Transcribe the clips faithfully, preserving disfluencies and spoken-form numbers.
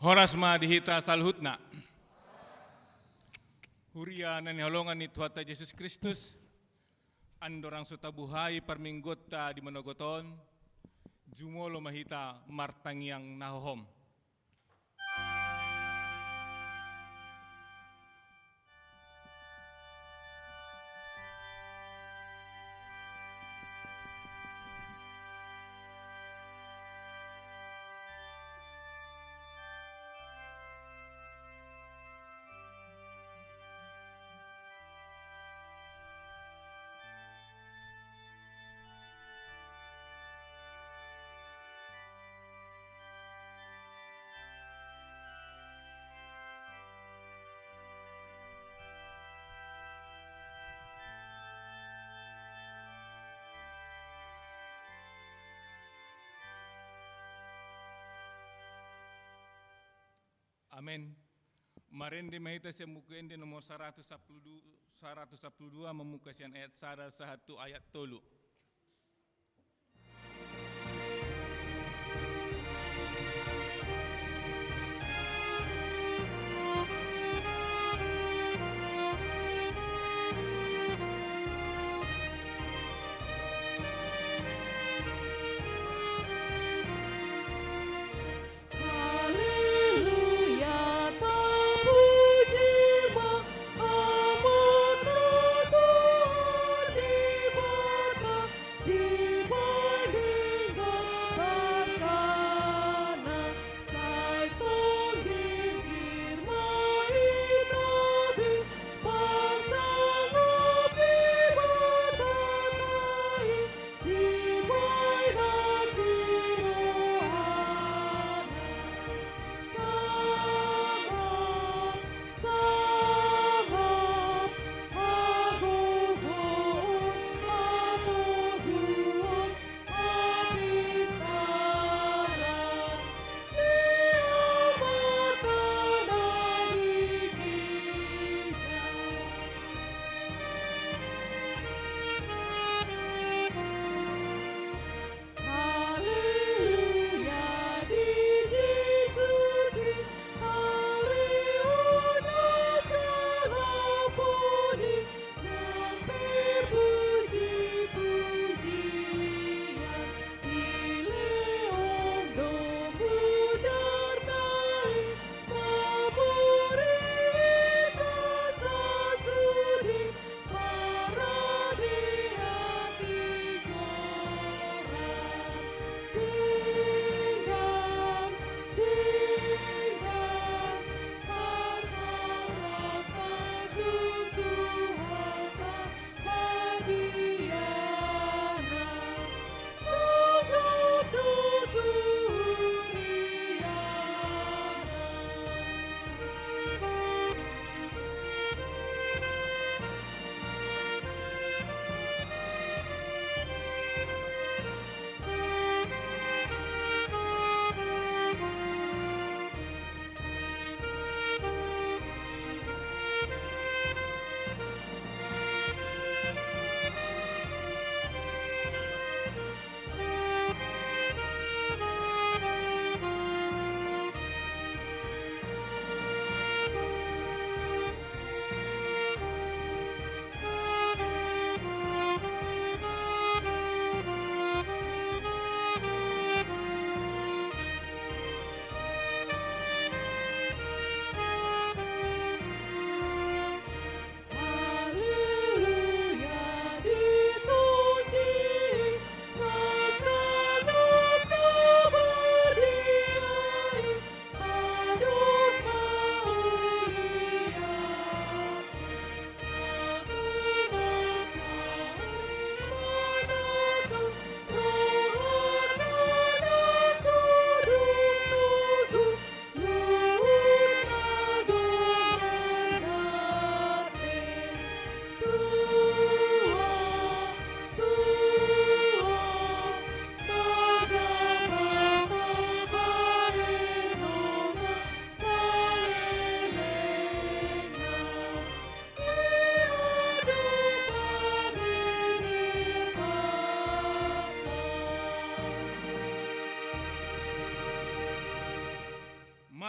Horas ma di hita saluhutna. Huria na hinaholongan ni Tuhanta Jesus Kristus, andorang so tabuhai parmingguonta di manogot on, jumolo ma hita martangiang na hohom. Amen. Marende ma hita sian Buku Ende nomor saratus sampulu du-, saratus sampulu dua, mamungka sian ayat sada sahat tu ayat tolu.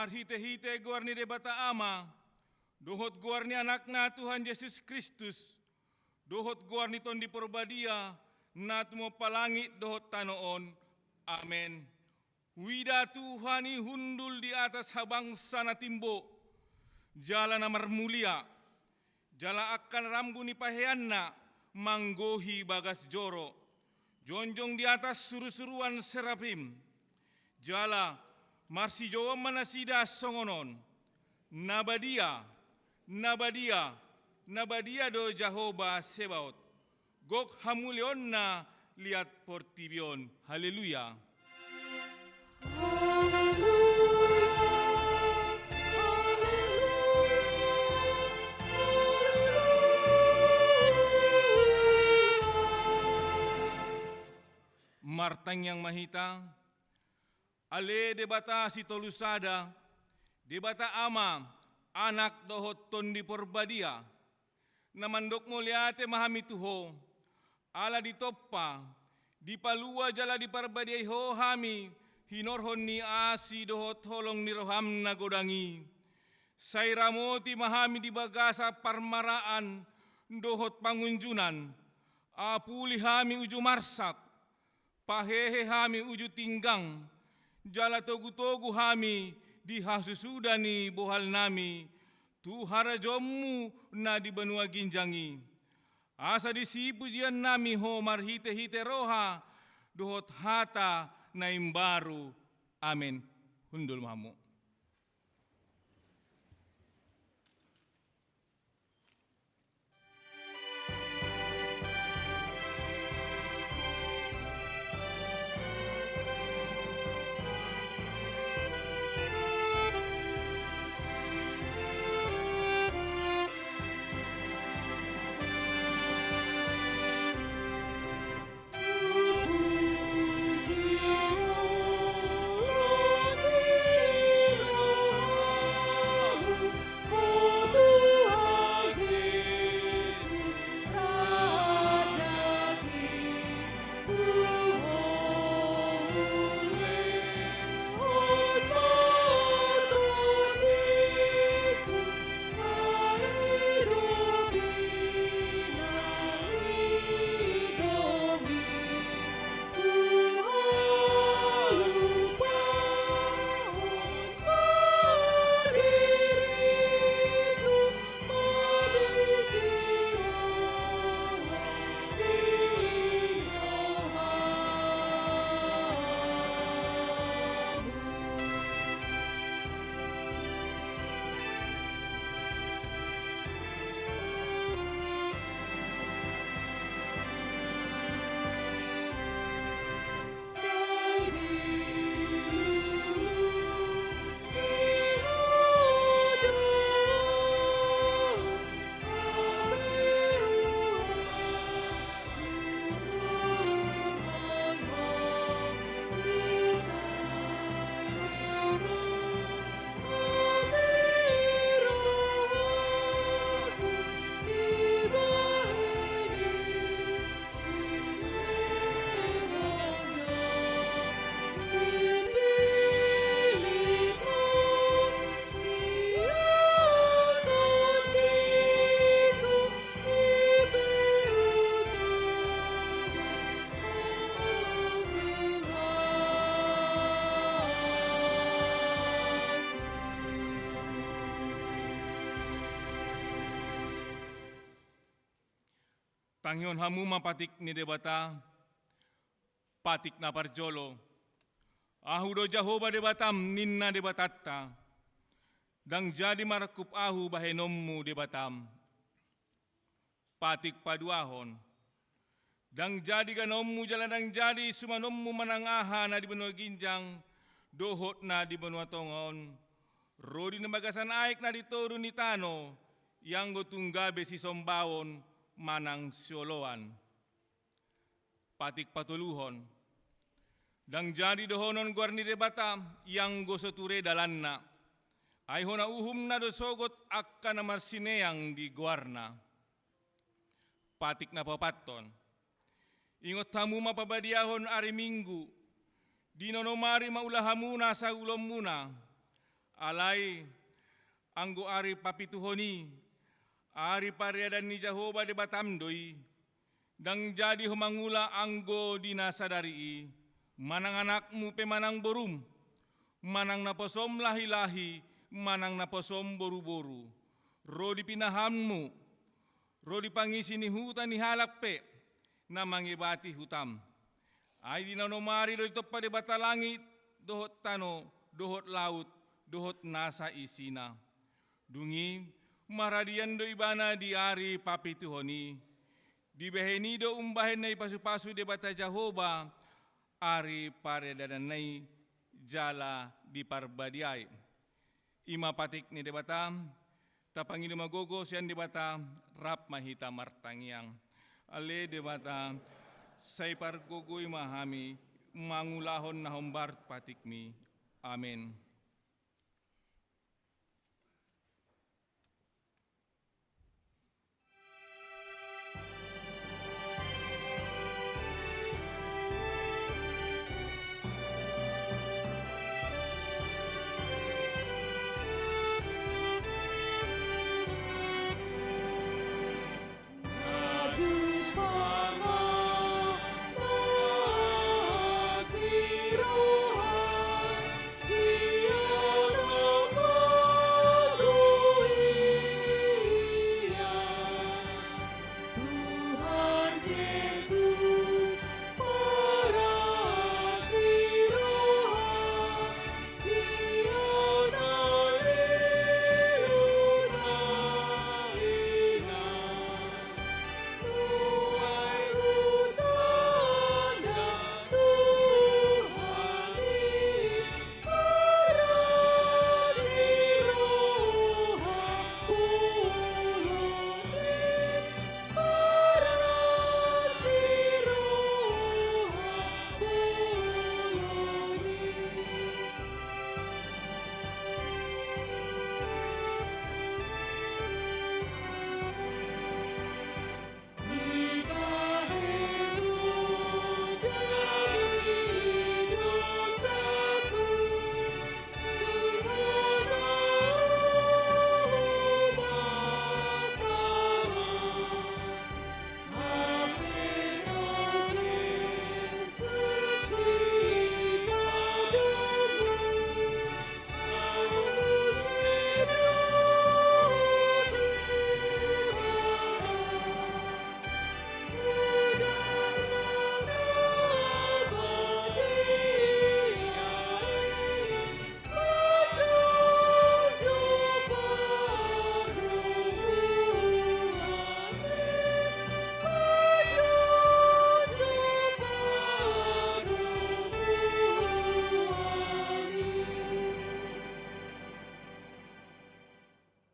Marhite-hite goar ni Debata Ama, dohot goar ni Anakna Tuhan Jesus Kristus, dohot goar ni Tondi Porbadia, na tumompa langit dohot tano on. Amen. Huida Tuhan i hundul di atas habangsa na timbo, jala na marmulia, jala angka na rambu ni paheanna manggohi bagas joro, jongjong di atas suru-suruan serafim. Jala marsijouon ma nasida songon on: Na badia, na badia, na badia do Jahowa Sebaot. Gok hamuliaonna liat portibi on. Haleluya. Martangiang ma hita. Ale Debata Sitolu Sada, Debata Ama, Anak dohot Tondi Porbadia, na mandok mauliate ma hami tu Ho, ala ditompa, dipalua jala diparbadiai Ho hami hinorhon ni asi dohot holong ni roham na godang i. Sai ramoti ma hami di bagasan parmaraan dohot pangunjunan, apuli hami uju marsak, pahehe hami uju tinggang, jala togu-togu hami di hasusuda ni bohalnami tu harajaonmu na di banua ginjang i. Asa disi pujiannami Ho marhite-hite roha dohot hata na imbaru. Amen. Hundul ma hamu. Tangihon hamu ma patik ni Debata, patik na parjolo. Ahu do Jahowa Debatam, ninna Debatanta. Ndang jadi marangkup ahu bahenonmu Debatam. Patik paduahon. Ndang jadi ganonmu jala ndang jadi sumanonmu manang aha na di banua ginjang dohot na di banua tonga on, ro di na bagasan aek na di toru ni tano, ianggo tung gabe sisombaon manang sioloan. Patik patoluhon. Ndang jadi dohonon goar ni Debata, ianggo so ture dalanna. Ai hona uhumna do sogot angka na marsineang di goarna. Patik na paopathon. Ingot hamu ma pabadiahon ari Minggu, di na onom ari ma ulahamuna saulonmuna, Alai, anggo ari papituhon i, ari pariadan ni Jahowa Debatam do i, ndang jadi ho mangula anggo di na sadari i, manang anakmu pe manang borum, manang naposom lahi-lahi, manang naposom boru-boru, ro di pinahanmu, ro di pangisi ni huta ni halak pe na mangebati hutam. Ai di na onom ari do ditompa Debata langit dohot tano, dohot laut, dohot nasa isina. Dung i, maradian do ibana di ari papituhon i. Dibahen i do umbahen na ipasu-pasu Debata Jahowa ari pariadananna i jala diparbadiai. I ma patik ni Debata. Tapangido ma gogo sian Debata, rap ma hita martangiang. Ale Debata, sai pargogoi ma hami mangulahon na hombar patikmi. Amen.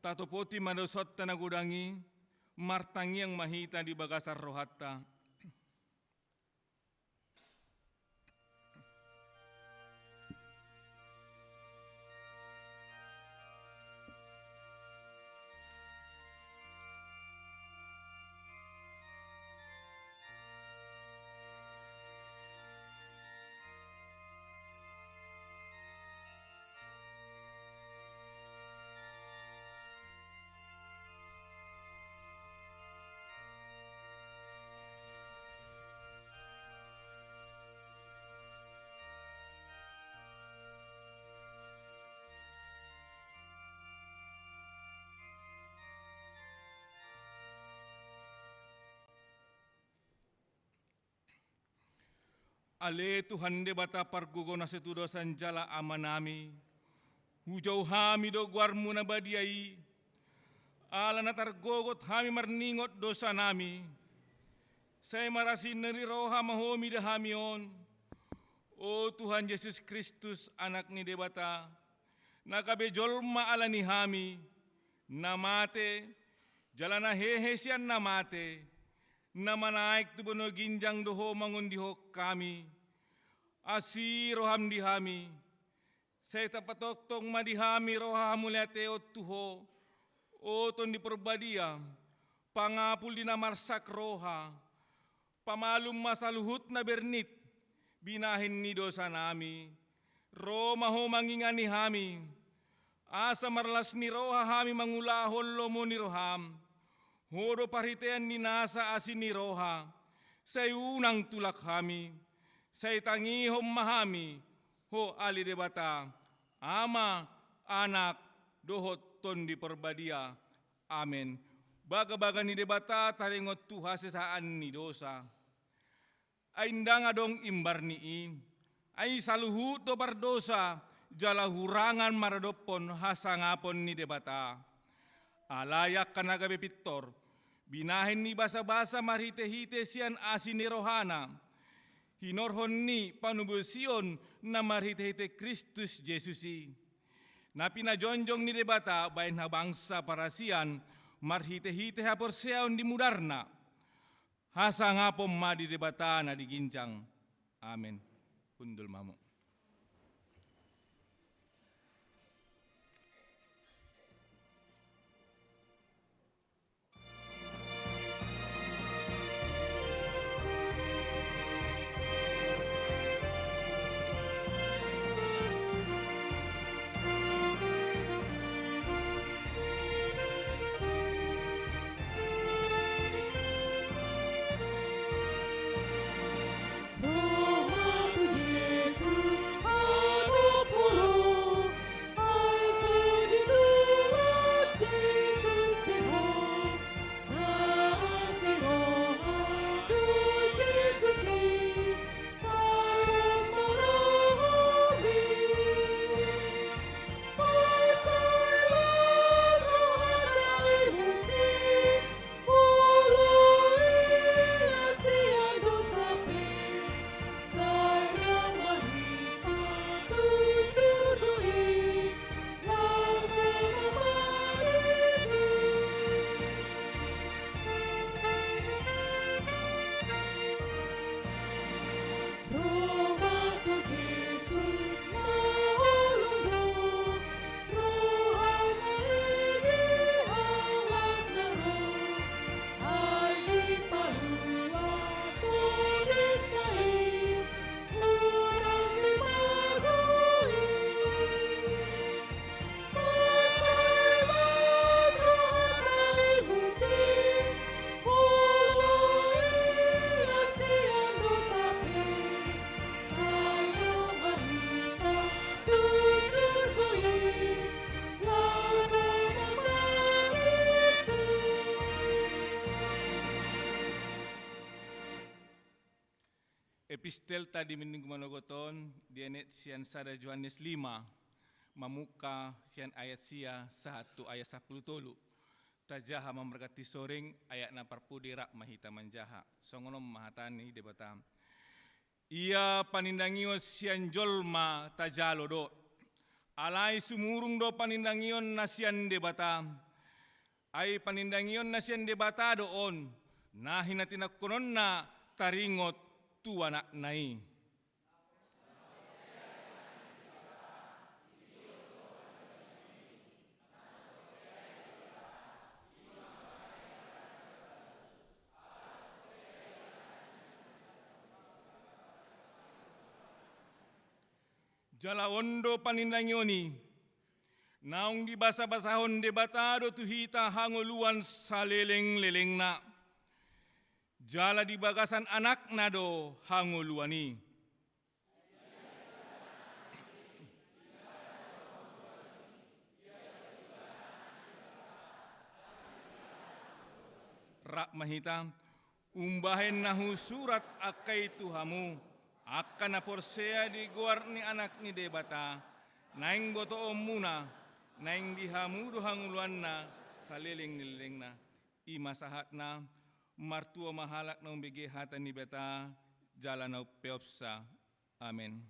Tatopoti ma dosa ta na godang i, martangiang ma hita di bagasan rohanta. Ale Tuhan Debata pargogo na setudosan jala Amanami, hujou hami do goarMu na badia i, ala na targogot hami marningot dosanami. Sai marasi ni roha ma Ho mida hami on, o Tuhan Jesus Kristus, Anak ni Debata, na gabe jolma ala ni hami, na mate, jala na hehe sian na mate, na manaek tu banua ginjang do Ho mangondihon hami. Asi rohaM di hami, sai tapatongtong ma di hami roha hamauliateon tu Ho, o Tondi Parbadia, pangapul di na marsak roha, pamalum ma saluhut na bernit, binahen ni dosanami, ro ma Ho mangingani hami, asa marlas ni roha hami mangulahon lomo ni roham. Ho do parhitean ni nasa asi ni roha, sai unang tulak hami, sai tangihon ma hami, ho ale Debata, Ama, Anak, dohot Tondi Porbadia. Amen. Bagabaga ni Debata taringot tu hasesaan ni dosa. Ai ndang adong imbar ni i, ai saluhut do pardosa, jala hurangan maradophon hasangapon ni Debata. Alai angka na gabe pintor, binahen ni basabasa marhitehite sian asi ni rohana, hinorhon ni panobusion na marhitehite Kristus Jesus i. Na pinajongjong ni Debata bahen habangsa parasian, marhitehite haporseaon di mudarna. Hasangapon ma di Debata na di ginjang. Amen. Hundul ma hamu. Epistelta di minggu manogot on dienet sian sada Johannes lima, mamungka sian ayat sia sahat tu ayat sampulu tolu. Tajaha ma marganti soring, ayat na parpudi rap ma hita manjaha. Songon on ma hata ni Debata. Ia panindangion sian jolma tajalo do. Alai sumurung do panindangion na sian Debata. Ai panindangion na sian Debata do on, na hinatinangkononna taringot tu Anakna i. Jala on do panindangion i, naung dibasabasahon Debata do tu hita hangoluan salelenglelengna. Jala di bagasan Anakna do hangoluan i. Rap ma hita. Umbahen na husurat angka i tu hamu, angka na porsea di goar ni Anak ni Debata, naeng botoonmuna, naeng di hamu do hangoluanna saleleng ni lelengna. I ma sahatna. Martua ma halak na umbege hata ni Debata jala na umpeopsa. Amen.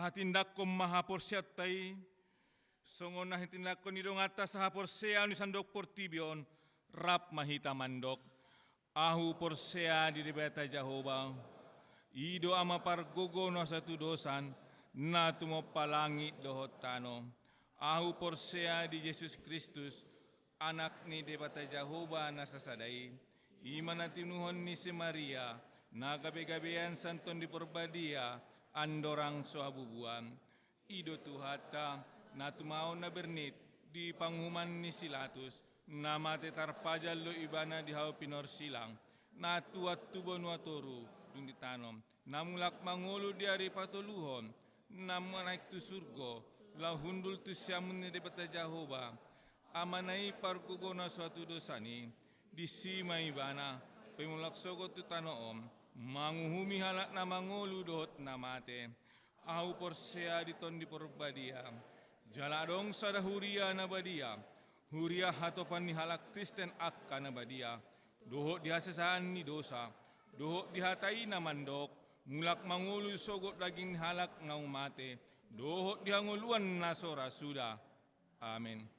Tahatindangkon ma haporseaonta i, songon na hinatindangkon ni donganta sahaporseaon di sandok portibi on, rap ma hita mandok: Ahu porsea di Debata Jahowa, i do Ama pargogo na so hatudosan, na tumompa langit dohot tano. Ahu porsea di Jesus Kristus, Anak ni Debata Jahowa na sasada i, i ma na tinubuhon ni si Maria, na gabegabean sian Tondi Porbadia, andorang so habubuan. I do Tuhanta, na tumaon na bernit di panguhuman ni si Latus, na mate tarpajal do Ibana di hau pinorsilang, na tuat tu banua toru, dung di tano, na mulak mangolu di ari patoluhon, na manaek tu surgo, laho hundul tu siamun ni Debata Jahowa, Amana i pargogo na so hatudosan i. Disi ma Ibana, pe mulak sogot tu tano on, manguhumi halak na mangolu dohot na mate. Ahu porsea di Tondi Porbadia, jala adong sada huria na badia, huria hatopan ni halak Kristen angka na badia, dohot di hasesaan ni dosa, dohot di hata i na mandok, mulak mangolu sogot daging ni halak naung mate, dohot di hangoluan na so ra suda. Amen.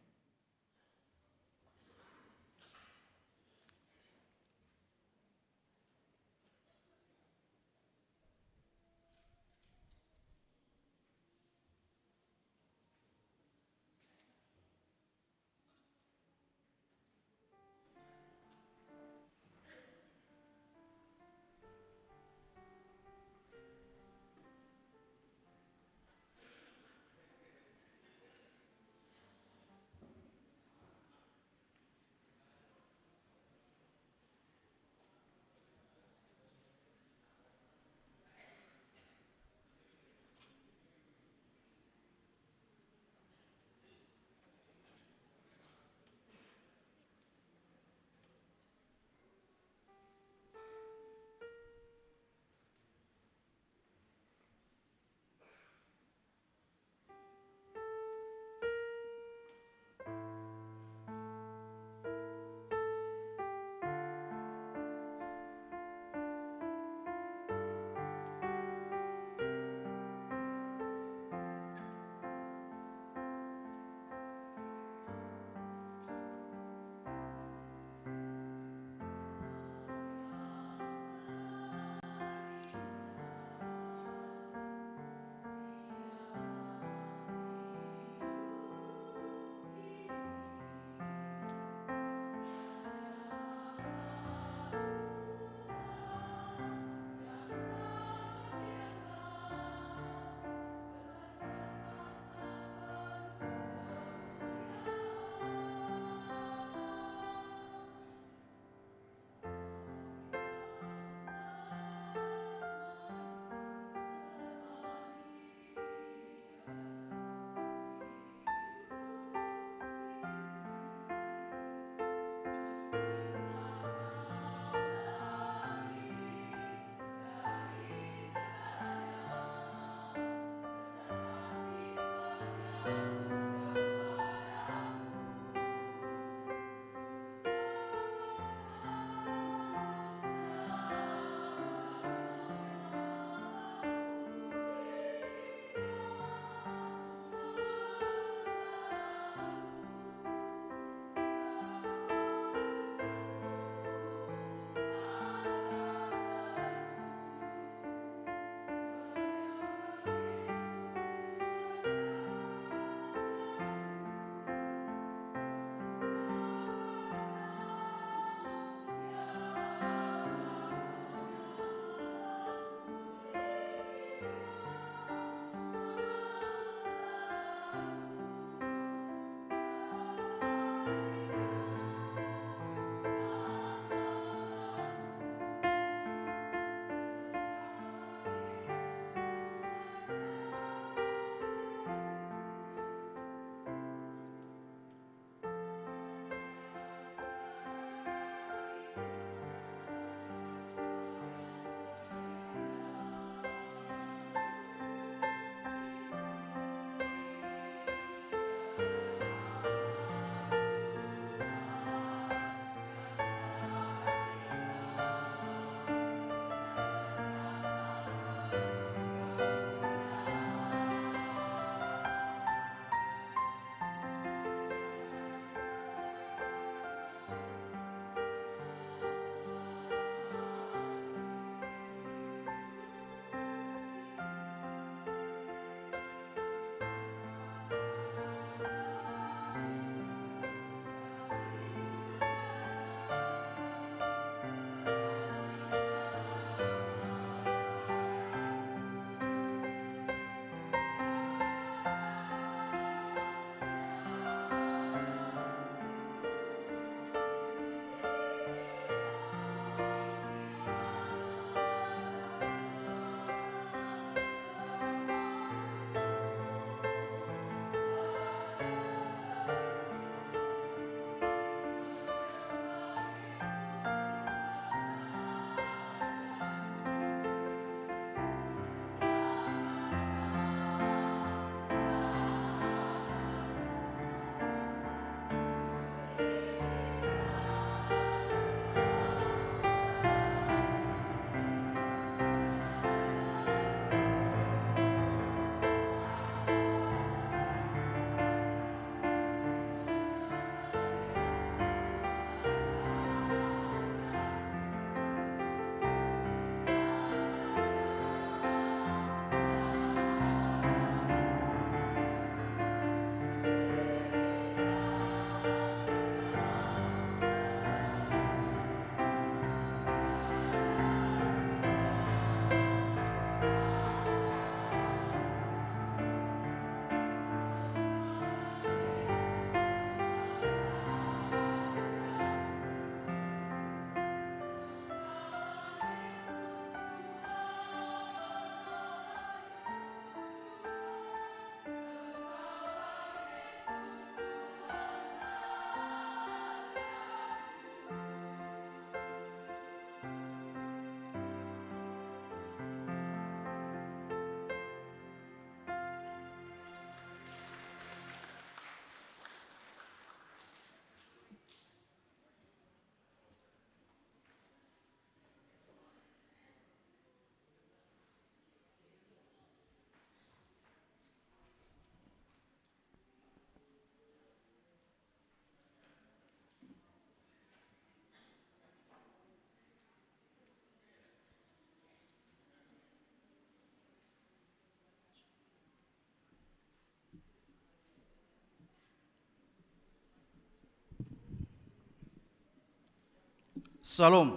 Syalom.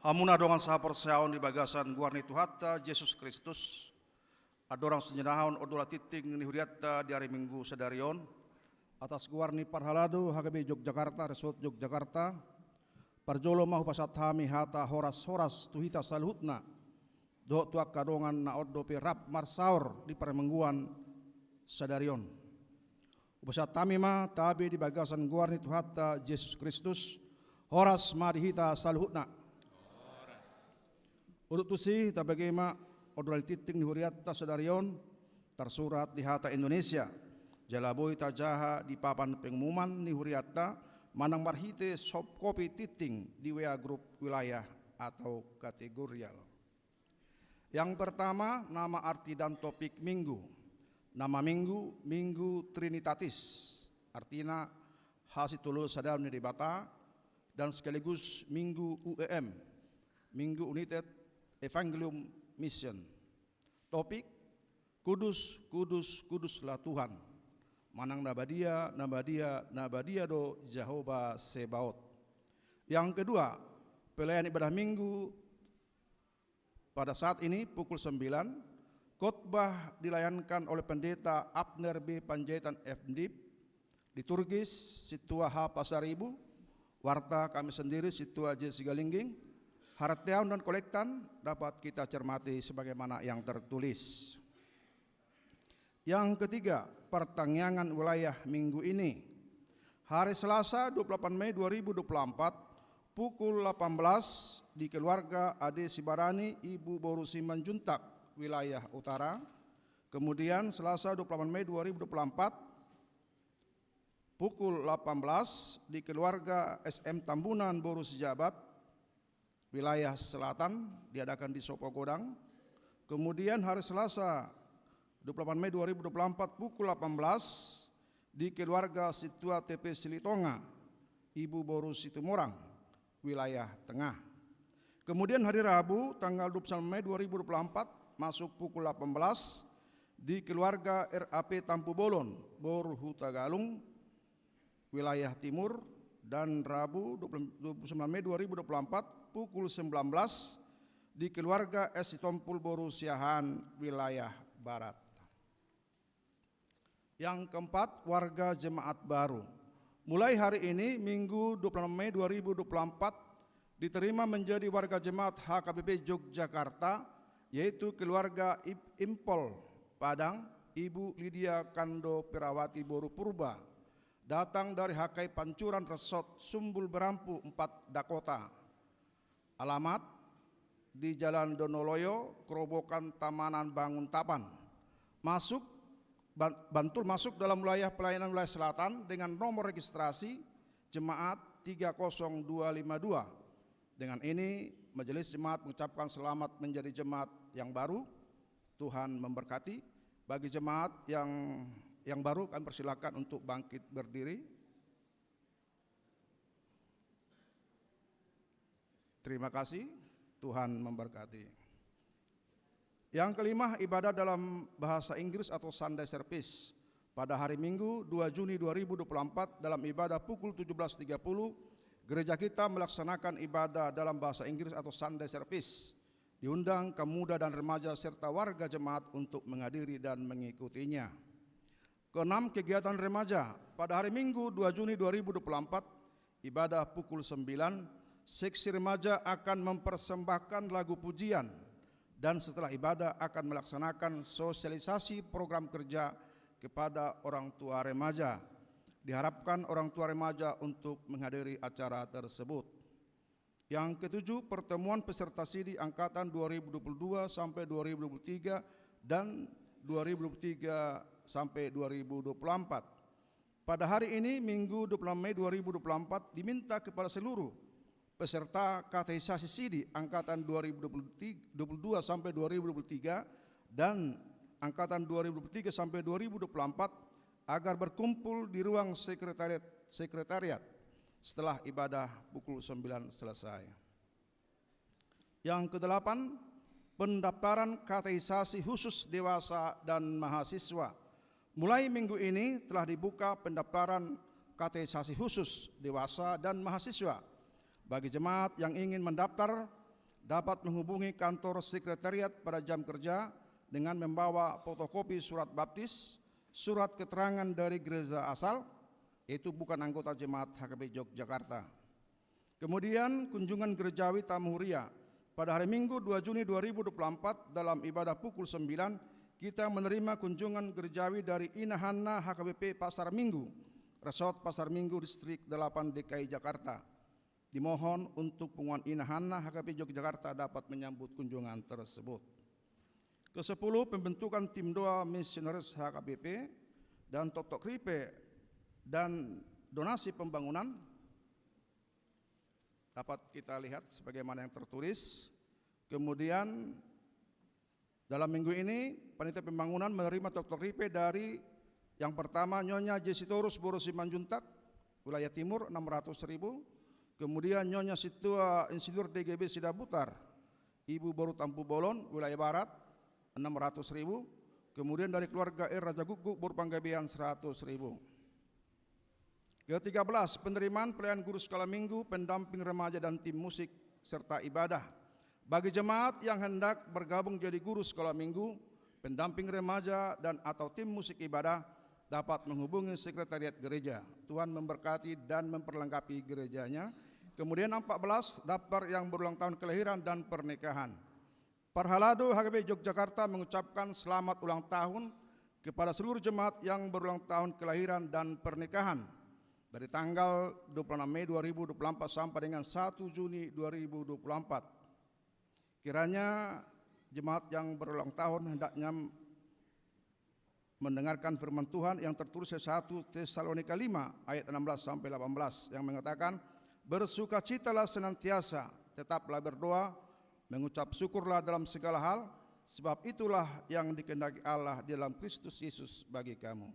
Hamuna dongan sahaporseaon di bagasan goar ni Tuhanta Jesus Kristus, andorang sininahon odolan tinting ni hurianta di ari Minggu sadari on, atas goar ni parhalado H K B P Yogyakarta, Resort Yogyakarta, parjolo ma hupasahat hami hata horas-horas tu hita saluhutna, dohot tu angka dongan na on dope rap marsaor di parmingguan sadari on. Hupasahat hami ma tabe di bagasan goar ni Tuhanta Jesus Kristus, horas ma di hita saluhutna. Udut tusi, tabege ma odolan tinting ni hurianta sadari on, tarsurat di hata Indonesia. Jala boi tajaha di papan pengumuman ni hurianta, manang marhite soft copy tinting di W A grup wilayah atau kategorial. Yang pertama, nama, arti dan topik Minggu. Nama Minggu, Minggu Trinitatis, artina hasitolosan ni Debata, dan sekaligus Minggu U E M, Minggu United Evangelium Mission. Topik: Kudus, kudus, kuduslah Tuhan. Manang na badia, na badia, na badia do Jahowa Sebaot. Yang kedua, pelayanan ibadah Minggu pada saat ini pukul sembilan, khotbah dilayankan oleh Pendeta Abner B Panjaitan, F Div, liturgis Sintua H Pasaribu, warta kami sendiri Sintua J Sigalingging, harateon dan kolektan dapat kita cermati sebagaimana yang tertulis. Yang ketiga, pertangiangan wilayah Minggu ini. Hari Selasa, dua puluh delapan Mei dua ribu dua puluh empat, pukul delapan belas, di keluarga Ade Sibarani, Ibu Boru Simanjuntak, wilayah Utara. Kemudian Selasa, dua puluh delapan Mei dua ribu dua puluh empat, pukul delapan belas, di keluarga S M Tambunan, Boru Sijabat, wilayah Selatan, diadakan di Sopogodang. Kemudian hari Selasa, dua puluh delapan Mei dua ribu dua puluh empat, pukul delapan belas, di keluarga Sintua T P Silitonga, Ibu Boru Situmorang, wilayah Tengah. Kemudian hari Rabu, tanggal dua puluh sembilan Mei dua ribu dua puluh empat, masuk pukul delapan belas, di keluarga R A P Tampubolon, Boru Hutagalung, wilayah Timur, dan Rabu, dua puluh, dua puluh sembilan Mei dua ribu dua puluh empat, pukul sembilan belas, di keluarga S Sitompul, Boru Siahaan, wilayah Barat. Yang keempat, warga jemaat baru. Mulai hari ini, Minggu dua puluh enam Mei dua ribu dua puluh empat, diterima menjadi warga jemaat H K B P Yogyakarta, yaitu keluarga Ib-, Impol, Padang, Ibu Lydia Kando Perawati, Boru Purba, datang dari H K I Pancuran Resort Sumbul Berampu Empat Dakota. Alamat di Jalan Donoloyo, Kerobokan Tamanan Banguntapan. Masuk, ban-, bantul masuk dalam wilayah pelayanan wilayah selatan dengan nomor registrasi jemaat tiga kosong dua lima dua. Dengan ini, Majelis Jemaat mengucapkan selamat menjadi jemaat yang baru. Tuhan memberkati. Bagi jemaat yang, yang baru, kami persilakan untuk bangkit berdiri. Terima kasih, Tuhan memberkati. Yang kelima, ibadah dalam bahasa Inggris atau Sunday service. Pada hari Minggu, dua Juni dua ribu dua puluh empat, dalam ibadah pukul tujuh belas tiga puluh, gereja kita melaksanakan ibadah dalam bahasa Inggris atau Sunday service. Diundang kaum muda dan remaja serta warga jemaat untuk menghadiri dan mengikutinya. Keenam, kegiatan remaja. Pada hari Minggu, dua Juni dua ribu dua puluh empat, ibadah pukul sembilan, seksi remaja akan mempersembahkan lagu pujian dan setelah ibadah akan melaksanakan sosialisasi program kerja kepada orang tua remaja. Diharapkan orang tua remaja untuk menghadiri acara tersebut. Yang ketujuh, pertemuan peserta sidi angkatan dua ribu dua puluh dua sampai dua ribu dua puluh tiga dan dua ribu dua puluh tiga sampai dua ribu dua puluh empat. Pada hari ini, Minggu dua puluh enam Mei dua ribu dua puluh empat, diminta kepada seluruh peserta katekisasi sidi angkatan dua ribu dua puluh tiga, dua puluh dua sampai dua ribu dua puluh tiga dan angkatan dua ribu dua puluh tiga sampai dua ribu dua puluh empat agar berkumpul di ruang sekretariat, sekretariat setelah ibadah pukul sembilan selesai. Yang kedelapan, pendaftaran katekisasi khusus dewasa dan mahasiswa. Mulai minggu ini telah dibuka pendaftaran katekisasi khusus dewasa dan mahasiswa. Bagi jemaat yang ingin mendaftar, dapat menghubungi kantor sekretariat pada jam kerja dengan membawa fotokopi surat baptis, surat keterangan dari gereja asal, yaitu bukan anggota jemaat H K B P Yogyakarta. Kemudian, kunjungan gerejawi tamu huria. Pada hari Minggu, dua Juni dua ribu dua puluh empat, dalam ibadah pukul sembilan, kita menerima kunjungan gerejawi dari Ina Hanna H K B P Pasar Minggu, Resort Pasar Minggu, Distrik delapan D K I Jakarta. Dimohon untuk pengumuman Ina Hanna H K B P Yogyakarta dapat menyambut kunjungan tersebut. Kesepuluh, pembentukan tim doa misionaris H K B P dan toktok ripe dan donasi pembangunan dapat kita lihat sebagaimana yang tertulis. Kemudian, dalam minggu ini, panitia pembangunan menerima toktok ripe dari, yang pertama, Nyonya Jesitorus boru Simanjuntak, wilayah timur, enam ratus ribu. Kemudian, Nyonya Situa Insinyur D G B Sidabutar, Ibu boru Tampubolon, wilayah barat, enam ratus ribu. Kemudian, dari keluarga R Raja Guguk boru Panggabean, seratus ribu. Ketiga belas, penerimaan pelayan guru sekolah minggu, pendamping remaja, dan tim musik serta ibadah. Bagi jemaat yang hendak bergabung jadi guru sekolah minggu, pendamping remaja, dan atau tim musik ibadah, dapat menghubungi sekretariat gereja. Tuhan memberkati dan memperlengkapi gerejanya. Kemudian, empat belas, daftar yang berulang tahun kelahiran dan pernikahan. Parhalado H K B P Yogyakarta mengucapkan selamat ulang tahun kepada seluruh jemaat yang berulang tahun kelahiran dan pernikahan dari tanggal dua puluh enam Mei dua ribu dua puluh empat sampai dengan satu Juni dua ribu dua puluh empat. Kiranya jemaat yang berulang tahun hendaknya mendengarkan firman Tuhan yang tertulis di satu Tesalonika lima ayat enam belas sampai delapan belas yang mengatakan, "Bersukacitalah senantiasa, tetaplah berdoa, mengucap syukurlah dalam segala hal, sebab itulah yang dikehendaki Allah di dalam Kristus Yesus bagi kamu."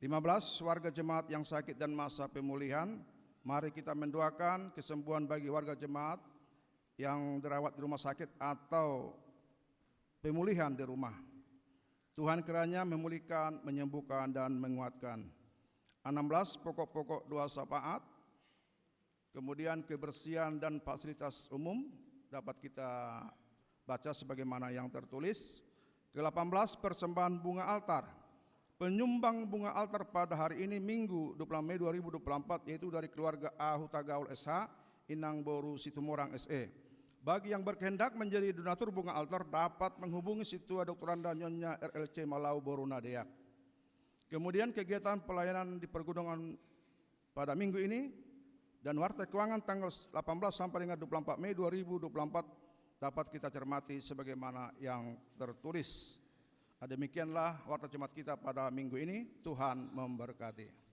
Lima belas, warga jemaat yang sakit dan masa pemulihan. Mari kita mendoakan kesembuhan bagi warga jemaat yang dirawat di rumah sakit atau pemulihan di rumah. Tuhan kiranya memulihkan, menyembuhkan, dan menguatkan. Enam belas, pokok-pokok doa syafaat. Kemudian, kebersihan dan fasilitas umum dapat kita baca sebagaimana yang tertulis. Kedelapan belas, persembahan bunga altar. Penyumbang bunga altar pada hari ini, Minggu, dua puluh enam Mei dua ribu dua puluh empat, yaitu dari keluarga A Hutagaul S H, Inang boru Situmorang S E. Bagi yang berkehendak menjadi donatur bunga altar, dapat menghubungi Situa Doktoranda Nyonya R L C Malau boru Nadeak. Kemudian, kegiatan pelayanan di pergudangan pada minggu ini, dan warta keuangan tanggal delapan belas sampai dengan dua puluh empat Mei dua ribu dua puluh empat dapat kita cermati sebagaimana yang tertulis. Demikianlah warta jemaat kita pada minggu ini. Tuhan memberkati.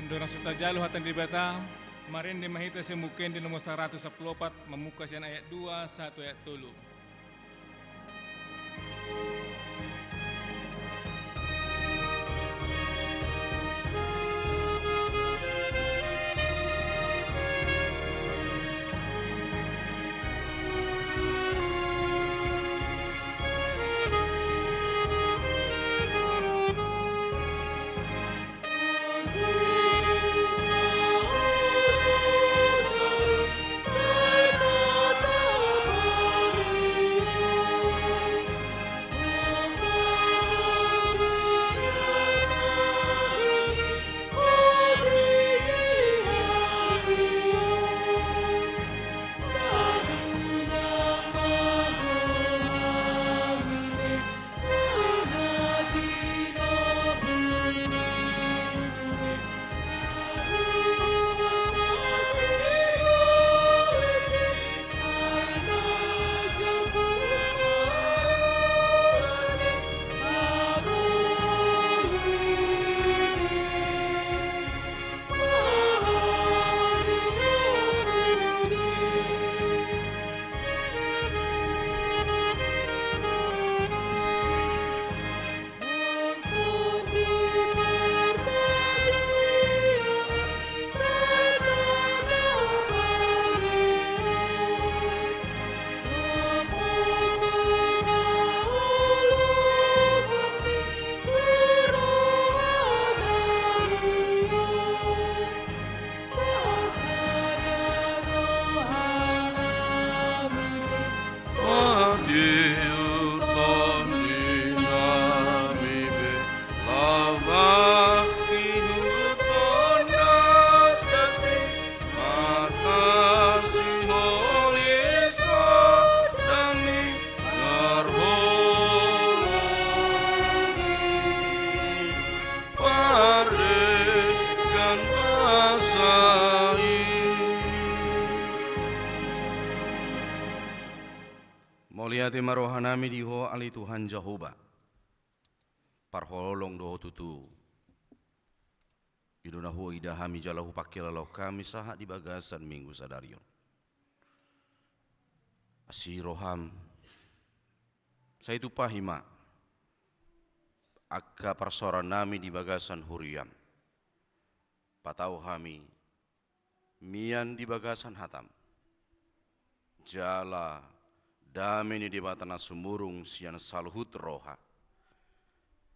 Andorang so tajalo hata ni Debata, marende ma hita sian Buku Ende nomor saratus sampulu opat, mamungka sian ayat dua sahat tu ayat tolu. Pardenggan basa i. Mauliate ma rohanami di Ho ale Tuhan Jahowa. Parholong do Ho tutu. I do na huida hami jala hupangkilalahon hami sahat di bagasan Minggu sadari on. Asi roham, sai tumpahi ma angka parsaorannami di bagasan huriam. Patau hami mian di bagasan hatam. Jala dame ni Debata na sumurung sian saluhut roha,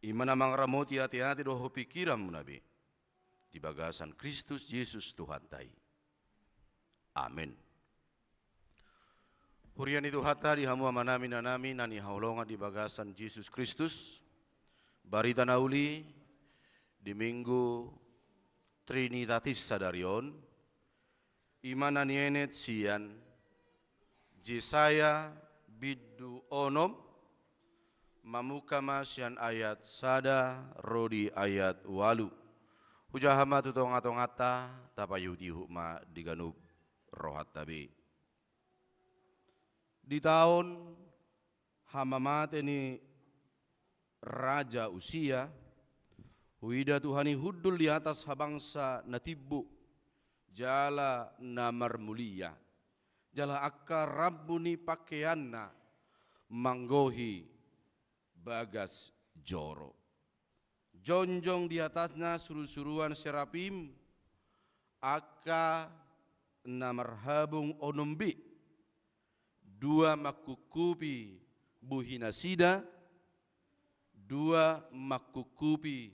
i ma na mangaramoti ateate dohot pingkiranmuna be, di bagasan Kristus Jesus Tuhanta i. Amen. Huria ni Tuhanta, di hamu amanami, inanami na hinaholongan di bagasan Jesus Kristus, barita na uli di Minggu Trinitatis sadari on, i ma na nienet sian Jesaya bindu onom, mamungka ma sian ayat sada ro di ayat ualu. Hujaha ma tu tongatonganta, tapaihutihut ma di ganup rohanta be. Di taon hamamate ni Raja Usia, huida Tuhan i hundul di atas habangsa na timbo jala na marmulia, jala angka rambu ni pangkeanna manggohi bagas joro. Jongjong di atasna surusuruan serapim, angka na marhabung onom be, dua mangkungkupi bohinasida, dua mangkungkupi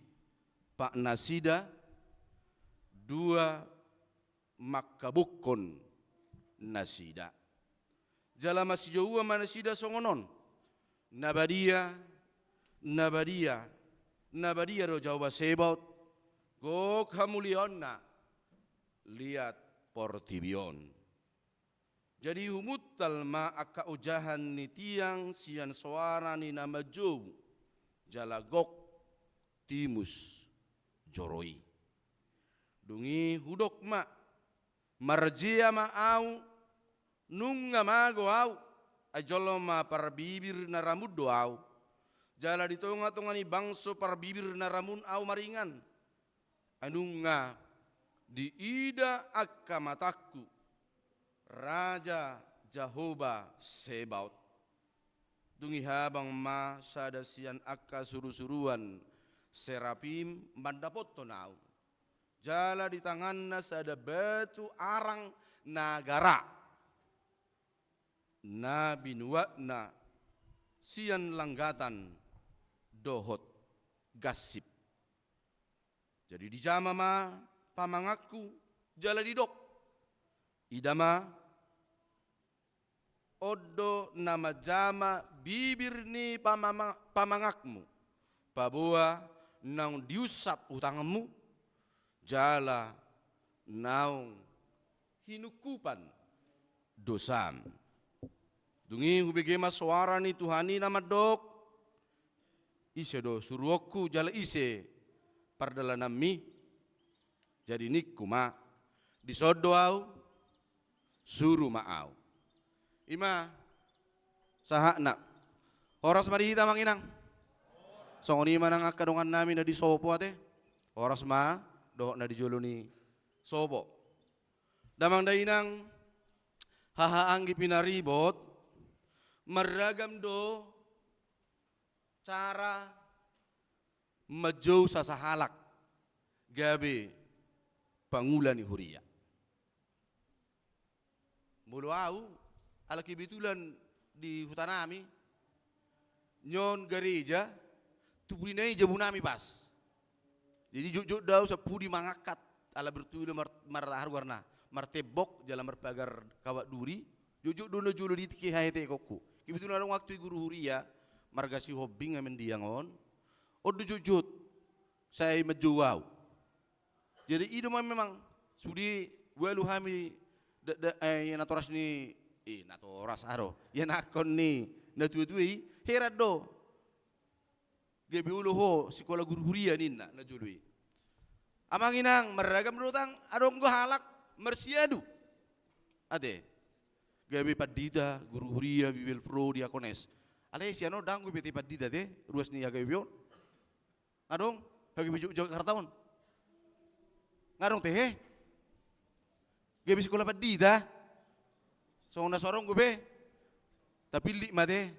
patnasida, dua mangkabukkon nasida. Jala masijouan ma nasida songon on: Na badia, na badia, na badia do Jahowa Sebaot, gok hamuliaonna liat portibi on. Jadi humuntal ma angka ojahan ni tiang sian soara ni na manjou, jala gok timus joro i. Dung i hudok ma: Marjea ma ahu, nunga mago ahu, ai jolma parbibir na ramun do ahu, jala di tongatonga ni bangso parbibir na ramun ahu maringan. Ai nunga Diida angka matangku Raja Jahowa Sebaot. Dung i habang ma sada sian angka surusuruan serafim mandapothon ahu. Jala di tanganna sada batu arang na gara, na binuatna sian langgatan dohot gansip. Jadi dijama ma pamanganku jala didok: Ida ma, on do na manjama bibir ni pamama-, pamanganmu, paboa naung diunsat utangmu, jala naung hinungkupan dosam. Dung i hubege ma soara ni Tuhan i na mandok: Ise do suruonku jala ise pardalananmi? Jadi ningku ma: Dison do ahu, suru ma ahu. I ma sahatna. Horas ma di hita, Amang Inang. Songon i ma nang angka dongannami na di sopo ate. Horas ma dohot na di jolo ni sopo. Damang dainang, haha anggi pinaribot, marragam do cara manjou sasahalak gabe pangula ni huria. Molo ahu, ala kebetulan di hutanami, nion gareja, tu pudina i jabunami pas. Jadi jotjot do ahu sampudi mangangkat, ala bertubi do mar-, mar-, aha goarna, martembok, jala marpagar kawat duri, jotjot do na jolo di tingki haetekonku. Kebetulan adong waktu i guru huria, marga Sihombing Amendiang on, on do jotjot, sai manjou ahu. Jadi i do ma memang, sude ualu hami da-, da-, eh, ia natoras ni, eh, natoras aro, ianakhon ni natuatua i, heran do. Gabe olo ho sikola guru huria ninna na jolo i. Amang Inang, marragam do tang adong do halak marsiadu. Ate. Gabe pandita, guru huria, Bible Pro, diakones. Alai sian on ndang gabe te pandita te, ruas ni H K B P on. Adong, H K B P Jo-, Jakarta on. Nga adong te he. Gabe sikola pandita. Songon na so adong gabe. Tapillit ma te.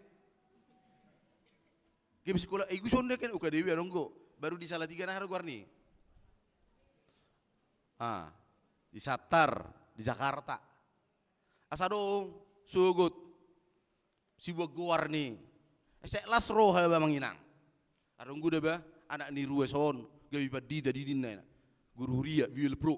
Gabe sikola, eh, iguson de kan U K D W adong do. Baru di Salatiga na adong goarni. Ah, di Santar, di Jakarta. Asa adong sogot sibuat goar ni. Ese las roha ba Amang Inang. Adong do ba anak ni ruas on, gabe pandita di ninna. Guru huria, Bible Pro.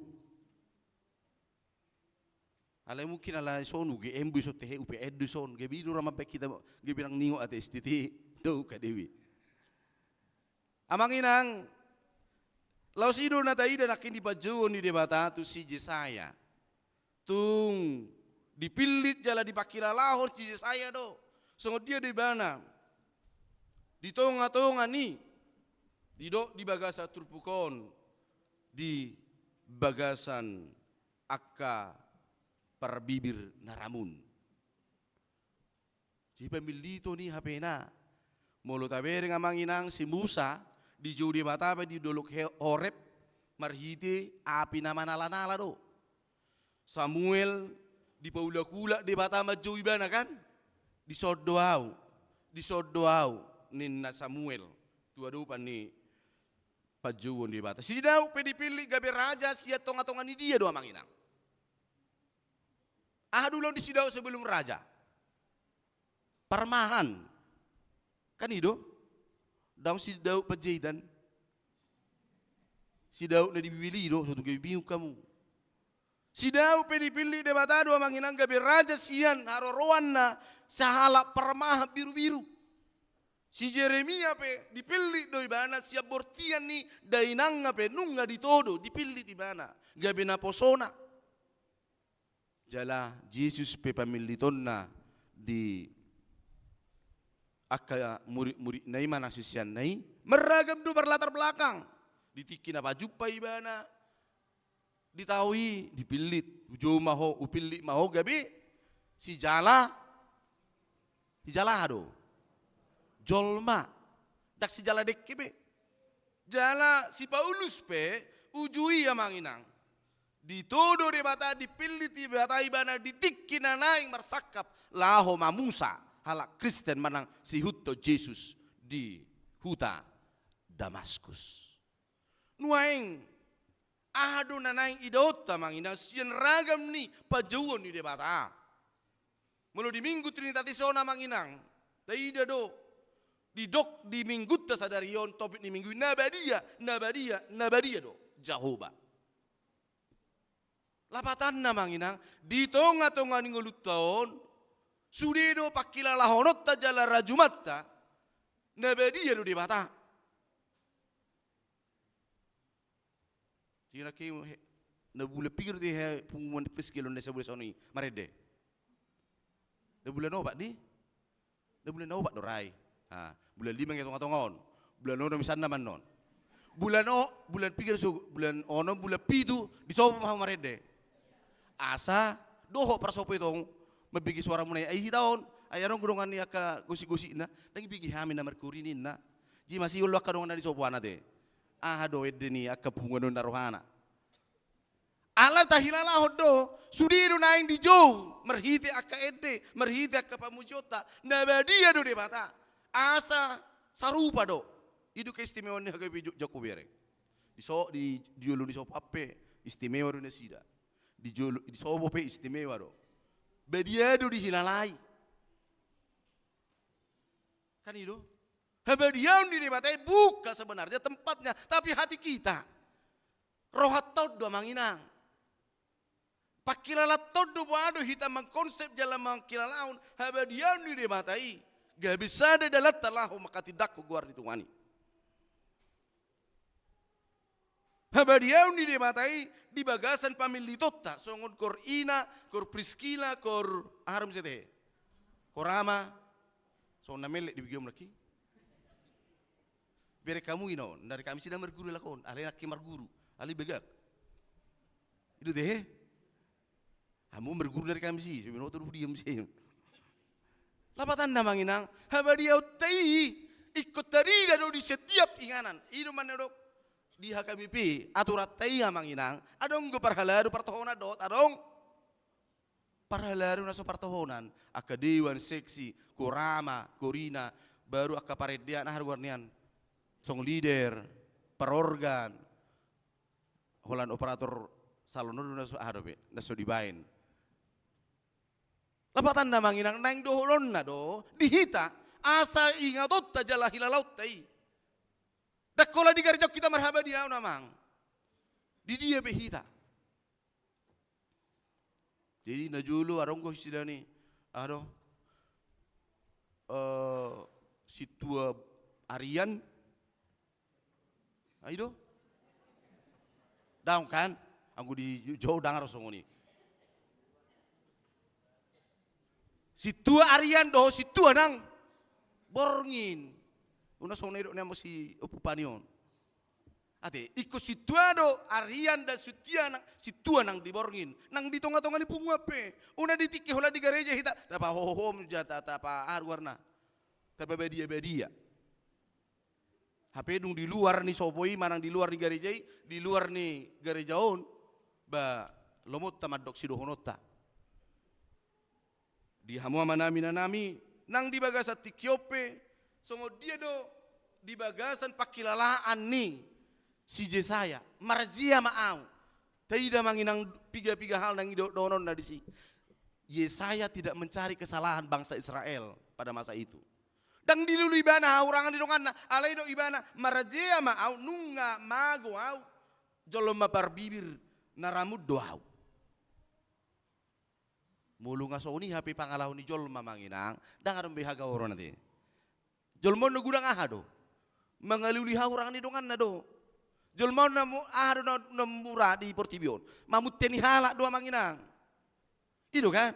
Alai mungkin ala son U G M do ison te he, U P N do ison, gabe i do ra mambaen hita, gabe nang ningot ate S T T, do U K D W. Amang Inang, laos i do na taida nangkin di panjouon ni Debata tu si Jesaya. Tung dipillit jala dipangkilalahon si Jesaya do. Songon dia do ibana di tongatonga ni, didok di bagasan turpuk on, di bagasan angka parbibir na ramun. Jadi pamilliton i hape na. Molo tabereng Amang Inang, si Musa dijou Debata pe di dolok He-, Horeb marhite api na manalanala do. Samuel dipaulakulak Debata manjou ibana kan? Dison do ahu, dison do ahu, ninna Samuel tu adopan ni panjouon Debata. Si Daud pe dipillit gabe raja sian tongatonga ni dia do Amang Inang? Aha do ulaon ni si Daud sebelum raja? Parmahan. Kan i do? Ndang si Daud Panjaitan. Si Daud na di Bibel i do, so tung gabe bingung hamu. Si Daud pe dipillit Debata do Amang Inang gabe raja sian haroroanna sahalak parmahan birubiru. Si Jeremia pe dipillit do ibana sian bortian ni dainangna pe nunga ditodo, dipillit ibana gabe naposona. Jala Jesus pe pamillitonna di angka muridmuridna i manang siseanna i marragam do marlatar belakang. Di tingki na pajumpa ibana di tao i dipillit, hujou ma ho, hupillit ma ho gabe sijala, sijala aha do? Jolma. Ndang sijala dengke be. Jala si Paulus pe uju i Amang Inang. Ditodo Debata, dipillit Debata ibana di tingki na naeng marsangkap laho mamusa halak Kristen manang siihuthon Jesus di huta Damaskus. Nuaeng, aha do na naeng idaonta, amang inang, sian ragam ni panjouon ni Debata? Molo di Minggu Trinitatis on, amang inang, taida do, didok di Minggunta sadari on, topik ni Minggu i, na badia, na badia, na badia do Jahowa. Lapatanna, amang inang, di tonga-tonga ni ngolunta on, sude do pangkilalahononta jala rajumanta, na badia do Debata. Jadi na ke, he, na bulan piga do te, he, punguan Priskil on na sabua songon i marende? Na bulan opat di? Na bulan opat do ra i. Ha, bulan lima nge tonga-tonga on. Bulan onom misalna mannon. Bulan o, bulan piga do so, bulan onom, bulan pitu, disopo ma hamu marende. Asa dohot parsopo i tong, mambege soaramuna i, ai hita on, ai adong do dongan ni angka gosip-gosipna, ndang ibege hami na markuri ninna. Jadi masihol do angka dongan na disopo, ana te. Aha do ende ni angka punguan on na rohana? Ala tahilalahon do, sude do naeng dijou, marhite angka ende, marhite angka pamujionta, na badia do Debata, asa sarupa do. I do keistimewaan ni H K B P Jo-, Jakobere. Di so-, di, di jolo ni sopo pe, istimewa do nasida. Di jolo, di sopo pe istimewa do. Badia do dihilalai. Kan i do? Habadiaon ni Debata i bukan sebenarnya tempatnya, tapi hati kita. Rohanta on do, amang inang. Pangkilalaanta on do, boha do hita mangkonsep jala mangkilalahon habadiaon ni Debata i. Gabe sada dalanta laho manghatindanghon goar ni Tuhan i. Habadiaon ni Debata i di bagasan pamillitonta, songon koor ina, koor Priskila, koor aha do muse te, koor ama, songon na mellek di bege on nangkin. Bereng hamu ina on, dari kami sida marguru halak on, alai nangkin marguru, alai bagak. I do te, he? Hamu marguru dari kami si, so binoto do dia muse. Lapatanna, amang inang, habadiaonta i ingkon tarida do di setiap inganan. I do manang didok di H K B P, aturanta i, amang inang, adong do parhalado partohonan dohot adong parhalado na so partohonan, angka dewan, seksi, koor ama, koor ina, baru angka parendean, aha do goar nian, song leader, parorgan, holan operator salon on do na so, aha dope, na so dibaen. Lapatanna, amang inang, naeng dohononna do di hita, asa ingatonta jala hilalaonta i. Ndang holan di gareja on hita marhabadiaon, amang. Di dia pe hita. Jadi na jolo adong do istilahna, aha do, eh, sintua arian, ai do? Daong kan? Anggo di Jawa Tengah ro songon i. Sintua arian dohot sintua nang borngin. Unang songon na didok ni amang si Ompu Pani on. Ate, ingkon sintua do arian dan sintua nang, sintua nang di borngin. Nang di tonga-tonga ni punguan pe. Unang di tingki holan di gareja hita. Tapahohom ja, ta-, tapa-, aha do goarna. Tapabadia-badia. Hape dung di luar ni sopo i, manang di luar ni gareja i, di luar ni gareja on, ba, lomonta mandok sidohononta. Di hamu amanami, inanami, nang di bagasan tingki on pe, songon dia do di bagasan pangkilalaan ni si Jesaya, marjea ma au. Taida, amang inang, piga-piga hal naeng do-, dohononna disi. Yesaya tidak mencari kesalahan bangsa Israel pada masa itu. Ndang dilului ibana hahurangan ni donganna, alai didok ibana, marjea ma au, nunga mago au, jolma parbibir na ramun do au. Molo nga songon i hape pangalaho ni jolma, amang inang, ndang adong be hagaoron ate. Jolma on na godang aha do? Mangalului hahurangan ni donganna do. Jolma on na mu-, aha do na, na mura di portibi on? Mamunte ni halak do, amang inang. I do kan?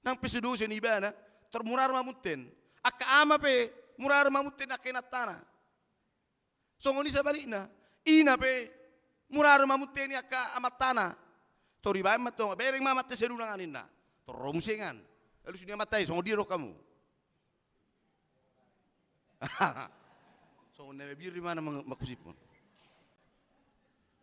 Nang pe so dosa ni ibana, tor mura do mamunten. Angka ama pe, mura do mamunten angka inantana. Songon i sabalikna, ina pe, mura do mamunteni angka amantana. Tor dibaen ma tong, bereng ma amanta sian undangan ninna. Tor ro muse ngan. Alus ni amanta i, songon dia do hamu. Songon na mabiar do ibana mang-, mangkusip on.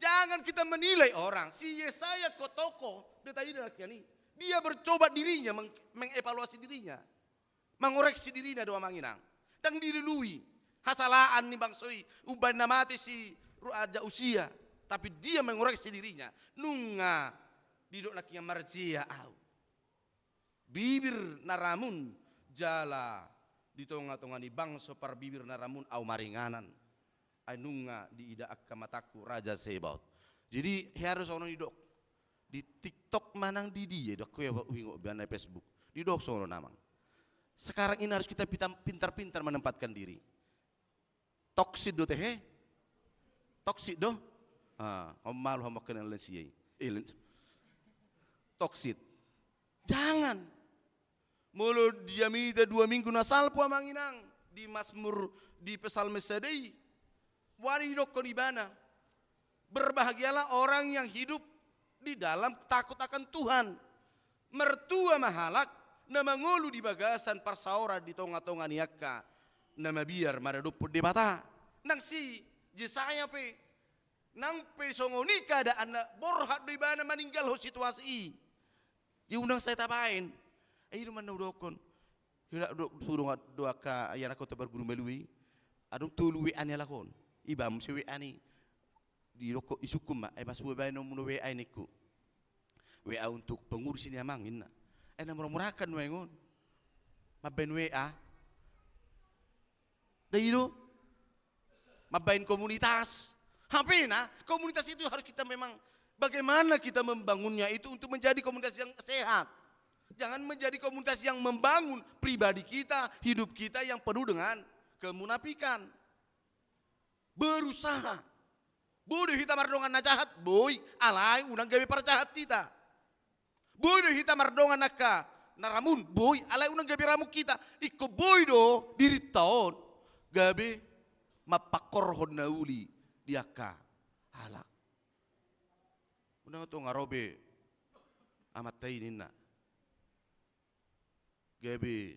Jangan Jangan kita menilai orang. Si Yesaya ko tokoh, dia tadi dah kian ini. Dia bercoba dirinya, meng-, mengevaluasi dirinya. Mengoreksi dirina do amang inang. Ndang dilului hasalaan ni bangso i, umbahen na mate si Ru-, Raja Usia. Tapi dia mengoreksi dirinya. Nunga didok nangkin marsea au. Bibir na ramun jala di tonga-tonga ni bangso parbibir na ramun au maringanan. Ai nunga diida angka matangku Raja Sebaot. Jadi, hea do songon i dok. Di TikTok manang di dia, dok, hea, huingot be na Facebook. Didok songon on amang. Sekarang ini harus kita pita-, pintar-pintar menempatkan diri. Toksit do tehe? Toksit do? Ah, on malu hamu angka na lansia i. Eh, lan-, toksit. Jangan. Molo di jamita dua minggu na salpu amang inang, di Mazmur, di Psalmen sada i, boha didokkon ibana. Berbahagialah orang yang hidup di dalam takut akan Tuhan. Martua ma halak na mangolu di bagasan parsaoran di tonga-tonga ni angka na mabiar maradophon Debata. Nang si Jesaya pe, nang pe songon i keadaanna, borhat do ibana maninggalhon situasi i. Ia unang sai tabaen. Ai i do manang na hudokkon. Hira do, tudong do angka ianakhonta parguru malua i. Adong tolu W A ni halak on. Iba muse W A ni. Didok, isungkun ma, ai masua baen on muna W A i ningku. W A untuk pengurus ini amang inna. Ai na mura-murakan nuaeng on. Mambaen W A. Ndang i do. Mambaen komunitas. Hapena, komunitas itu harus kita memang, bagaimana kita membangunnya itu untuk menjadi komunitas yang sehat. Jangan menjadi komunitas yang membangun pribadi kita, hidup kita yang penuh dengan kemunafikan. Berusaha. Boi do hita mardongan na jahat, boi, alai unang gabe parjahat hita. Boi do hita mardongan angka na ramun, boi, alai unang gabe ramun hita. Ingkon boi do dirinta on gabe mampangkorhon na uli di angka halak. Unang tong nga ro be amanta i ninna. Gabe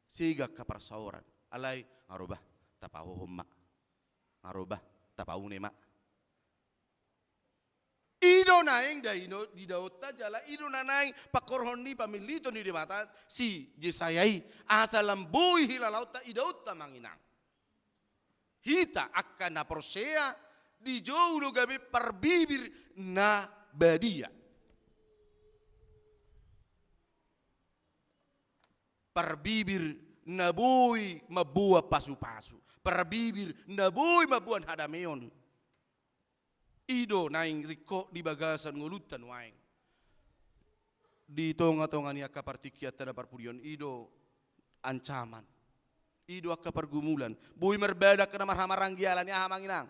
sega angka parsaoran. Alai nga ro bah, tapahohom ma. Nga ro bah, tapaune ma. I do naeng daino didaonta jala i do na naeng pangkorhon ni pamilliton ni Debata si Jesaya i, asa lam boi hilalaonta idaonta amang inang. Hita angka na porsea dijou do gabe parbibir na badia. Parbibir na boi mamboan pasu-pasu. Parbibir na boi mamboan hadameon. I do naeng ringkot di bagasan ngolunta nuaeng. Di tonga-tonga ni angka partingkianta na parpudi on, i do ancaman. I do angka pargumulan. Boi marbada angka na marhamaranggi ala ni aha amang inang.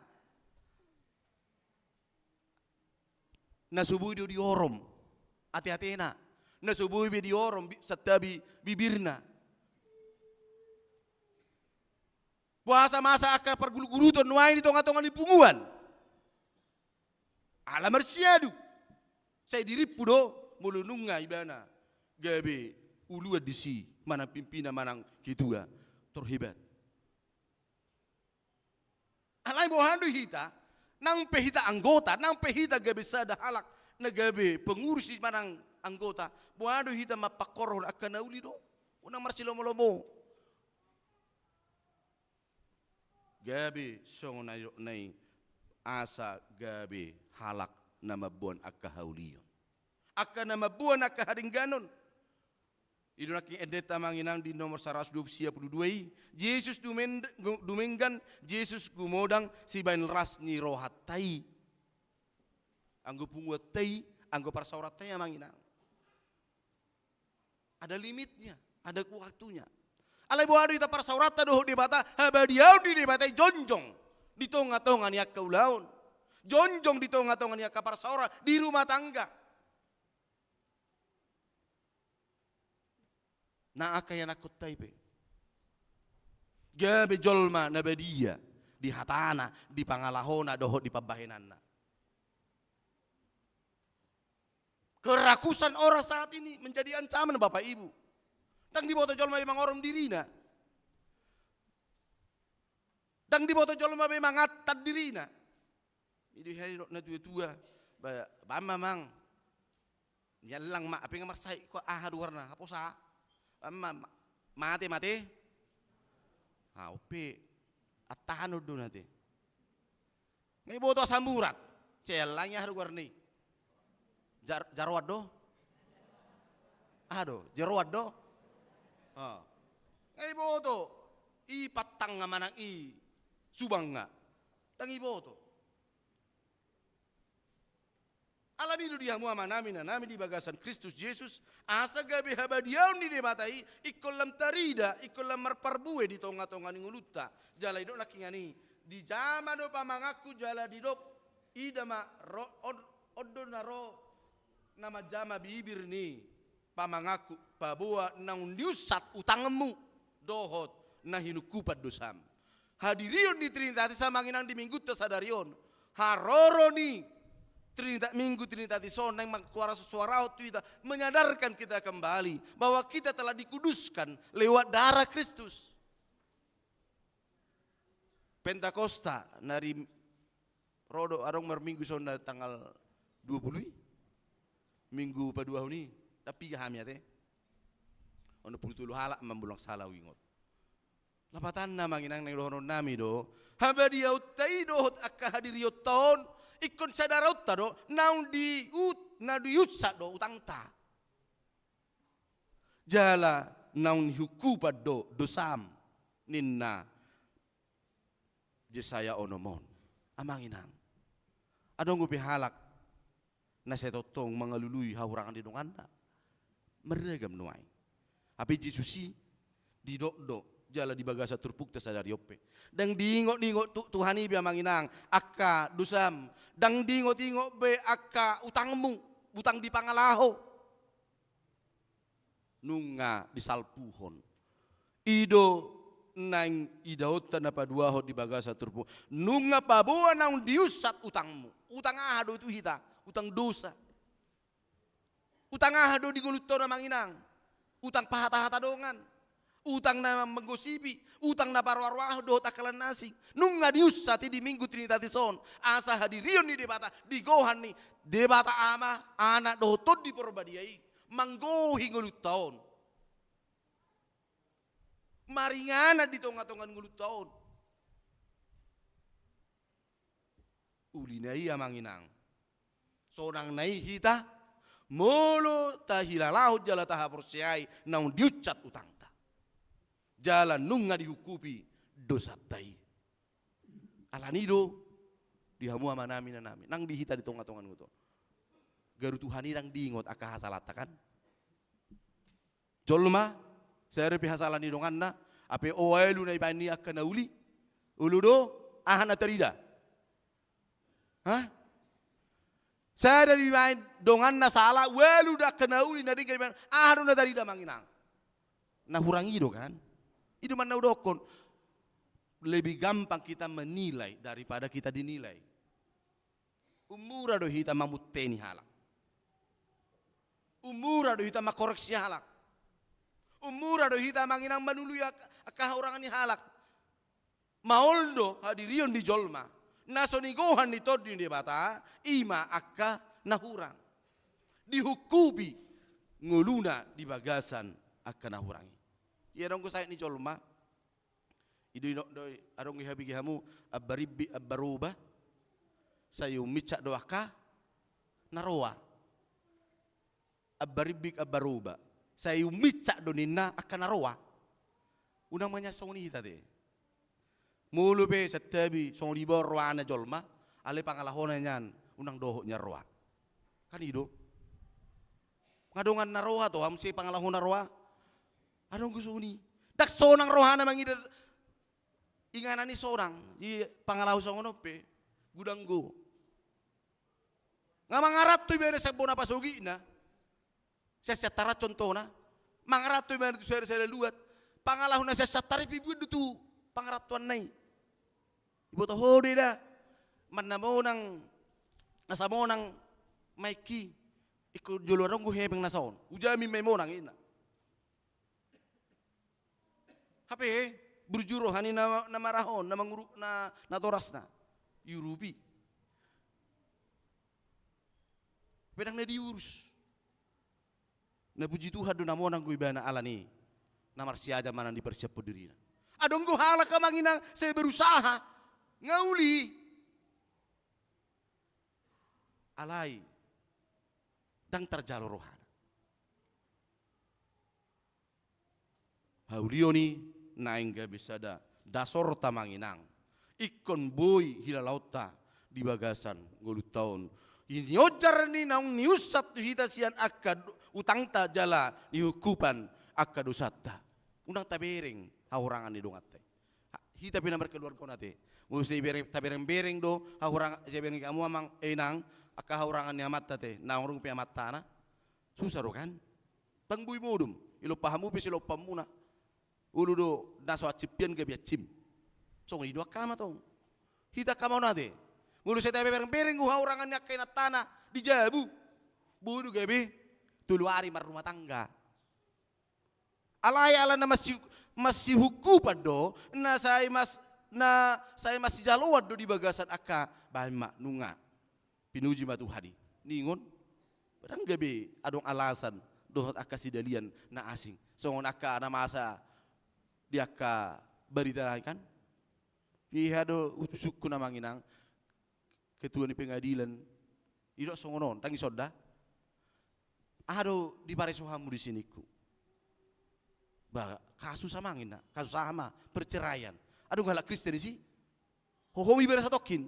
Na so boi do diorom ate-atena. Na so boi be diorom bi-, santabi bibirna. Boasa masa angka pargurut-guruton nuaeng di tonga-tonga ni punguan. Ala marsiadu. Sai dirimpu do molo nunga ibana gabe uluan disi manang pimpinan manang ketua. Torhebat. Alai boha do hita, nang pe hita anggota, nang pe hita gabe sada halak na gabe pengurus i manang anggota, boha do hita mampangkorhon angka na uli do? Unang marsilomo-lomo. Gabe songon na nidokna i, asa gabe halak na mamboan angka haulion, angka na mamboan angka hadengganon. I do nangkin endenta amang inang di nomor saratus dua puluh sia puluh dua i, Jesus dumen-, dumenggan, Jesus gumodang sibaen las ni rohanta i. Anggo punguanta i, anggo parsaoranta i amang inang. Ada limitnya, ada waktunya. Alai boha do hita parsaoranta dohot Debata, habadiaon ni Debata i jonjong di tonga-tonga ni angka ulaon. Jonjong di tonga-tonga ni angka parsaoran, di rumah tangga. Na angka ianakkonta i pe gabe jolma na badia di hatana, di pangalahona, dohot di pambahenanna. Kerakusan orang saat ini menjadi ancaman, Bapak Ibu. Ndang diboto jolma be mangorom dirina. Ndang diboto jolma be mangantan dirina. I do hea didok na tua-tua. Ba, ba ma amang. Miallang ma, ai pe nga marsahit ho aha do goarna, haposa. Ba ma, ma, mate, mate. Au pe, attahan do na te. Nga iboto asam urat. Siallang i aha do goarna i. Jar-, jaroan do? Aha do? Jeroan do? Ha. Nga iboto. I pantang nga manang i subang nga. Ndang iboto. Alani do di hamu amanami, inanami di bagasan Kristus Jesus, asa gabe habadiaon ni Debata i, ingkon lam tarida, ingkon lam marparbue di tonga-tonga ni ngolunta. Jala didok nangkiningan i, dijama do pamanganku jala didok, ida ma ro, on, on do na ro, na manjama bibir ni pamanganku, paboa naung diunsat utangmu, dohot na hinungkupan dosam. Hadirion ni Trinitatis amang inang di minggunta sadari on. Haroro ni Trinita-, Minggu Trinitatis on naeng mangkuarasuarahon tu hita, menyadarkan kita kembali bahwa kita telah dikuduskan lewat darah Kristus. Pentakosta, na ri ro do adong marminggu songon na tanggal dua puluh i. Minggu paduahon i, tapi piga hami ate? Onom pulu tolu halak ma molo ndang sala huingot. Lapatanna amang inang na nidohononnami do, habadiaonta i dohot angka hadirionta on, ingkon sadaraonta do, naung diut-, na diunsat do utangta. Jala naung hinungkupan do dosam, ninna Jesaya onom on. Amang inang. Adong dope halak na sai tongtong mangalului hahurangan di donganna. Marragam nuaeng. Hape Jesus i didok do jala di bagasan turpukta sadari on pe. Ndang diingot-ingot tu-, Tuhan i be amang inang, angka dosam. Ndang diingot-ingot be angka utangmu, utang di pangalaho. Nunga disalpuhon. I do naeng idaonta na paduahon di bagasan turpuk. Nunga paboa naung diunsat utangmu. Utang aha do tu hita? Utang dosa. Utang aha do di ngolunta on amang inang? Utang pahata-hata dongan. Utang na manggosipi, utang na paroa-roahon dohot angka na asing. Nunga diunsat i di Minggu Trinitatis on. Asa hadirion ni Debata, digohan ni Debata Ama, Anak dohot Tondi Porbadia i. Manggohi ngolunta on. Maringanan di tonga-tonga ni ngolunta on. Uli na i amang inang. Sonang na i hita, molo tahilalahon jala tahaporseai naung diunsat utangta. Jala nunga dihungkupi dosanta i. Alani do, di hamu amanami inanami, nang di hita di tonga-tonga ni ngolunta on. Garu Tuhan i ndang diingot angka hasalanta kan? Jolma, sada pe hasala ni donganna, hape ualu na dibaen i angka na uli, olo do, aha na tarida? Hah? Sada dibaen donganna sala, ualu do angka na uli, na denggan dibaen, aha do na tarida amang inang? Na hurang i do kan? I do ma na hudokkon, lebih gampang kita menilai daripada kita dinilai. Ummura do hita mamunteni halak. Ummura do hita mangkoreksi halak. Ummura do hita amang inang manului angka, angka hahurangan ni halak. Maol do hadirion ni jolma na so nigohan ni Tondi ni Debata, i ma angka na hurang. Dihungkupi ngoluna di bagasan angka na hurang i. Ia adong do sahit ni jolma. I do inok do i, adong i habege hamu, ambar imbik ambar oba, sai uminsat do angka na roa. Ambar imbik ambar oba, sai uminsat do ninna angka na roa. Unang ma nian songon i hita te. Molo pe santabi songon i baen roana jolma, alai pangalahona nian, unang dohot nian roa. Kan i do. Nga dongan na roa to, hamu sai pangalaho na roa. Adong do songon i. Ndang sonang rohana mangida inganan i sonang, i pangalaho songon on pe, godang do. Nga mangaranto ibana sian bona pasogitna. Sian Siantar an contohna. Mangaranto ibana tu sada-sada luat. Pangalaho na sian Siantar i pe ibuan do tu pangarantoanna i. Iboto ho do i da. Manang na monang, na so monang ma i, ingkon jolo adong do hepeng na so on. Hujamin ma i monang ninna. Hape burju roha ni na, na marah on, na manguru, na, natorasna. Iurupi. Pe ndang na diurus. Na puji Tuhan do na monang do ibana alani na marsiajar manang diparsiaphon dirina. Adong do halak amang inang sai berusaha ngauli alai ndang tarjalo rohana. Haulion i naeng gabe sada dasorta amang inang ingkon boi hilalaonta di bagasan ngolunta on. Niojar ni naung niunsat tu hita sian angka do-, utangta jala nihukupan angka dosanta. Unang tabereng hahurangan ni donganta i. Ha, hita pe na markeluarga on ate. Molo sai bere-, tabereng-bereng do hahurang-, sai bereng hamu amang, eh, inang, angka hahurangan ni amanta ate, naung adong pe amantana. Susah do kan? Ndang boi modom, ilompa hamu pe silompamuna. Olo do na so hansimpian gabe hansim. Songon i do angka ama tong. Hita angka ama on ate. Molo sai tabereng-bereng do hahurangan ni angka inantana di jabu, boi do gabe tolu ari marrumah tangga. Alai ala na masi-, masihukupan do, na sai mas-, na sai masijaloan do di bagasan angka, baen ma nunga. Pinuji ma Tuhan i. Ningon. Ndang gabe adong alasan dohot angka sidalian na asing. Songon angka na masa di angka barita nai kan. Piha do utusukkon amang inang, ketua ni pengadilan. Didok songon on, ndang dison da. Aha do dipareso hamu disi ningku? Ba, kasus amang inang, kasus aha ma, perceraian. Adong halak Kristen disi? Hohom ibana satongkin.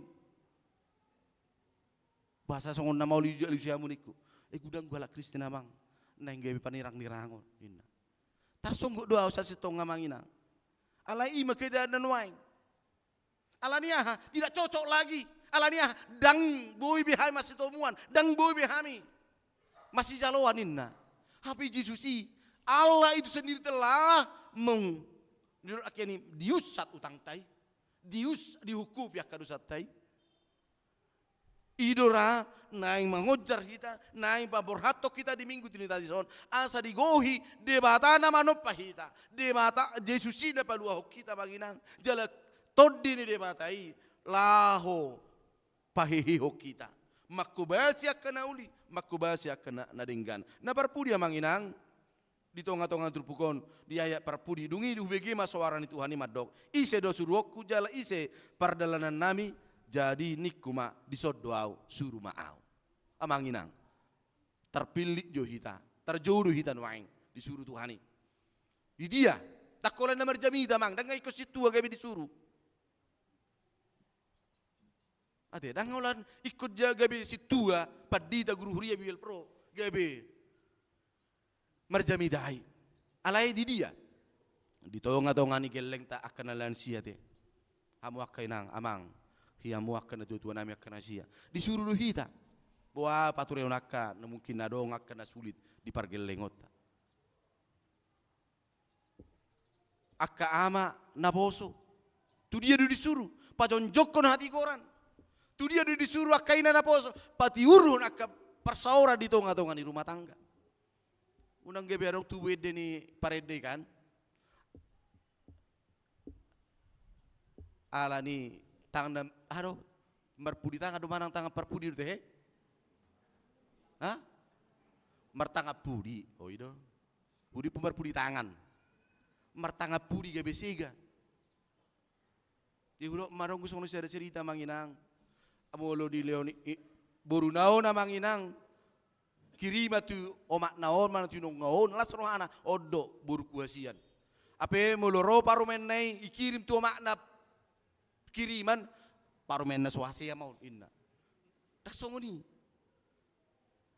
Bahasa songon na maol i alusi hamu ningku. Eh, godang do halak Kristen amang. Naeng gabe panirang-nirangon, ninna. Tarsonggot do ahu sasintongna amang inang. Alai i ma keadaan na nuaeng. Alani aha? Tidak cocok lagi. Alani aha? Ndang boi be hami masitomuan. Ndang boi be hami masijaloan, ninna. Hape Jesus i, Allah itu sendiri telah meng-, diunsat utangta i. Dius-, dihukupi angka dosanta i. I do ra naeng mangonjar hita, naeng paborhathon hita di Minggu Trinitatis on, asa digohi Debata na manompa hita. Debata, Jesus i na paluahon hita amang inang. Jala Tondi ni Debata i laho pahehehon hita. Manghobasi angka na uli, manghobasi angka na, na denggan. Na parpudi amang inang, di tonga-tonga turpuk on, di ayat parpudi, dung i dihubege ma soara ni Tuhan i mandok, ise do suruonku jala ise pardalanannami, jadi ningku ma, dison do ahu, suru ma ahu. Amang inang, tarpillit do hita, tarjou do hita nuaeng disuru Tuhan i. Di dia? Ndang holan na marjamita amang, ndang ingkon sintua gabe disuru. Ate, ndang holan ingkon ja gabe sintua, pandita, guru huria, bibelvrouw, gabe marjamita i. Alai di dia? Di tonga-tonga ni gellengta angka na lansia ate. Hamu angka inang, amang, hamu angka natua-tuanami angka na sia. Disuru do hita. Boha paturehon angka na mungkin adong angka na sulit di pargellengonta. Angka ama naposo, tu dia do disuru? Pajongjongkon hatigoran. Tu dia do disuru angka ina naposo? Patiurhon angka parsaoran di tonga-tonga ni rumah tangga. Unang gabe adong tubu ende ni parende i kan. Alani tangan na, aha do? Marpudi tangan do manang tangan parpudi do ate he? Ha? Martangan pudi. Oh, i do. Pudi pe marpudi tangan. Martangan pudi gabe sega. Jadi hudok ma adong songon sada cerita amang inang. Molo dilehon i, i, boruna on amang inang, kiriman tu omakna on manang tu inongna on, las rohana, on do borungku hasian. Hape molo ro parumaenna i, ikirim tu omakna kiriman, parumaenna so hasea ma on, ninna. Ndang songon i.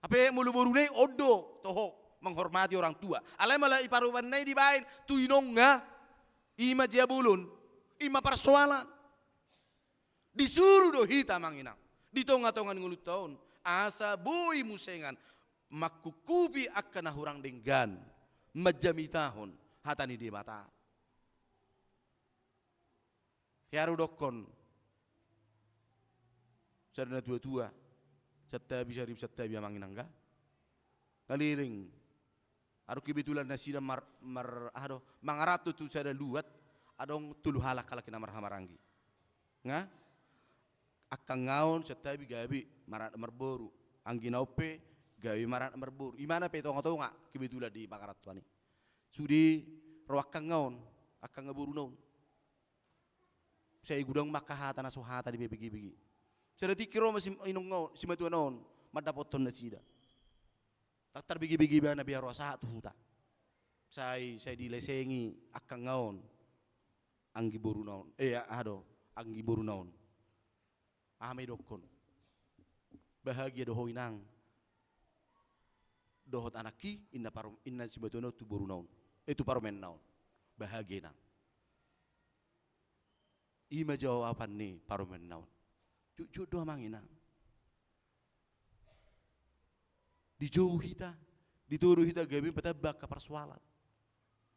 Hape molo boruna i, on do toho manghormati orang tua. Alai molo i parumaenna i dibaen tu inongna, i ma jabolon, i ma parsoalan. Disuru do hita amang inang di tonga-tonga ni ngolunta on, asa boi musengan mangkuphupi angka na hurang denggan, manjamitahon hata ni Debata. Hea do dokkon sada natua-tua, santabi, saribu santabi amang inang, nga leleng. Adong kebetulan nasida mar-, mar-, aha do, mangaranto tu sada luat, adong tolu halak, halak na marhahamaranggi. Nga angka nga on santabi gabe maranak marboru, anggina on pe Gabe maranak marboru. Imana pe tonga-tonga kebetulan di pangarantoan i. Sude ro angka nga on, angka nga boruna on. Sai godang ma angka hata na so hata di bege-bege. Sada tingki ro ma si inong nga on, simatuana on, mandapothon nasida. Ndang tarbege-bege ibana be ro sahat tu huta. Sai, sai dilesengi angka nga on. Anggi boruna on. Eh, aha do, anggi boruna on. Aha ma idokkon? Bahagia do ho inang dohot anakki, inna parum-, inna simatuana on tu boruna on. Eh, tu parumaenna on. Bahagia inang. I ma jawaban ni parumaenna on. Jotjot do amang inang. Dijou hita, ditodo hita gabe patamba angka parsoalan.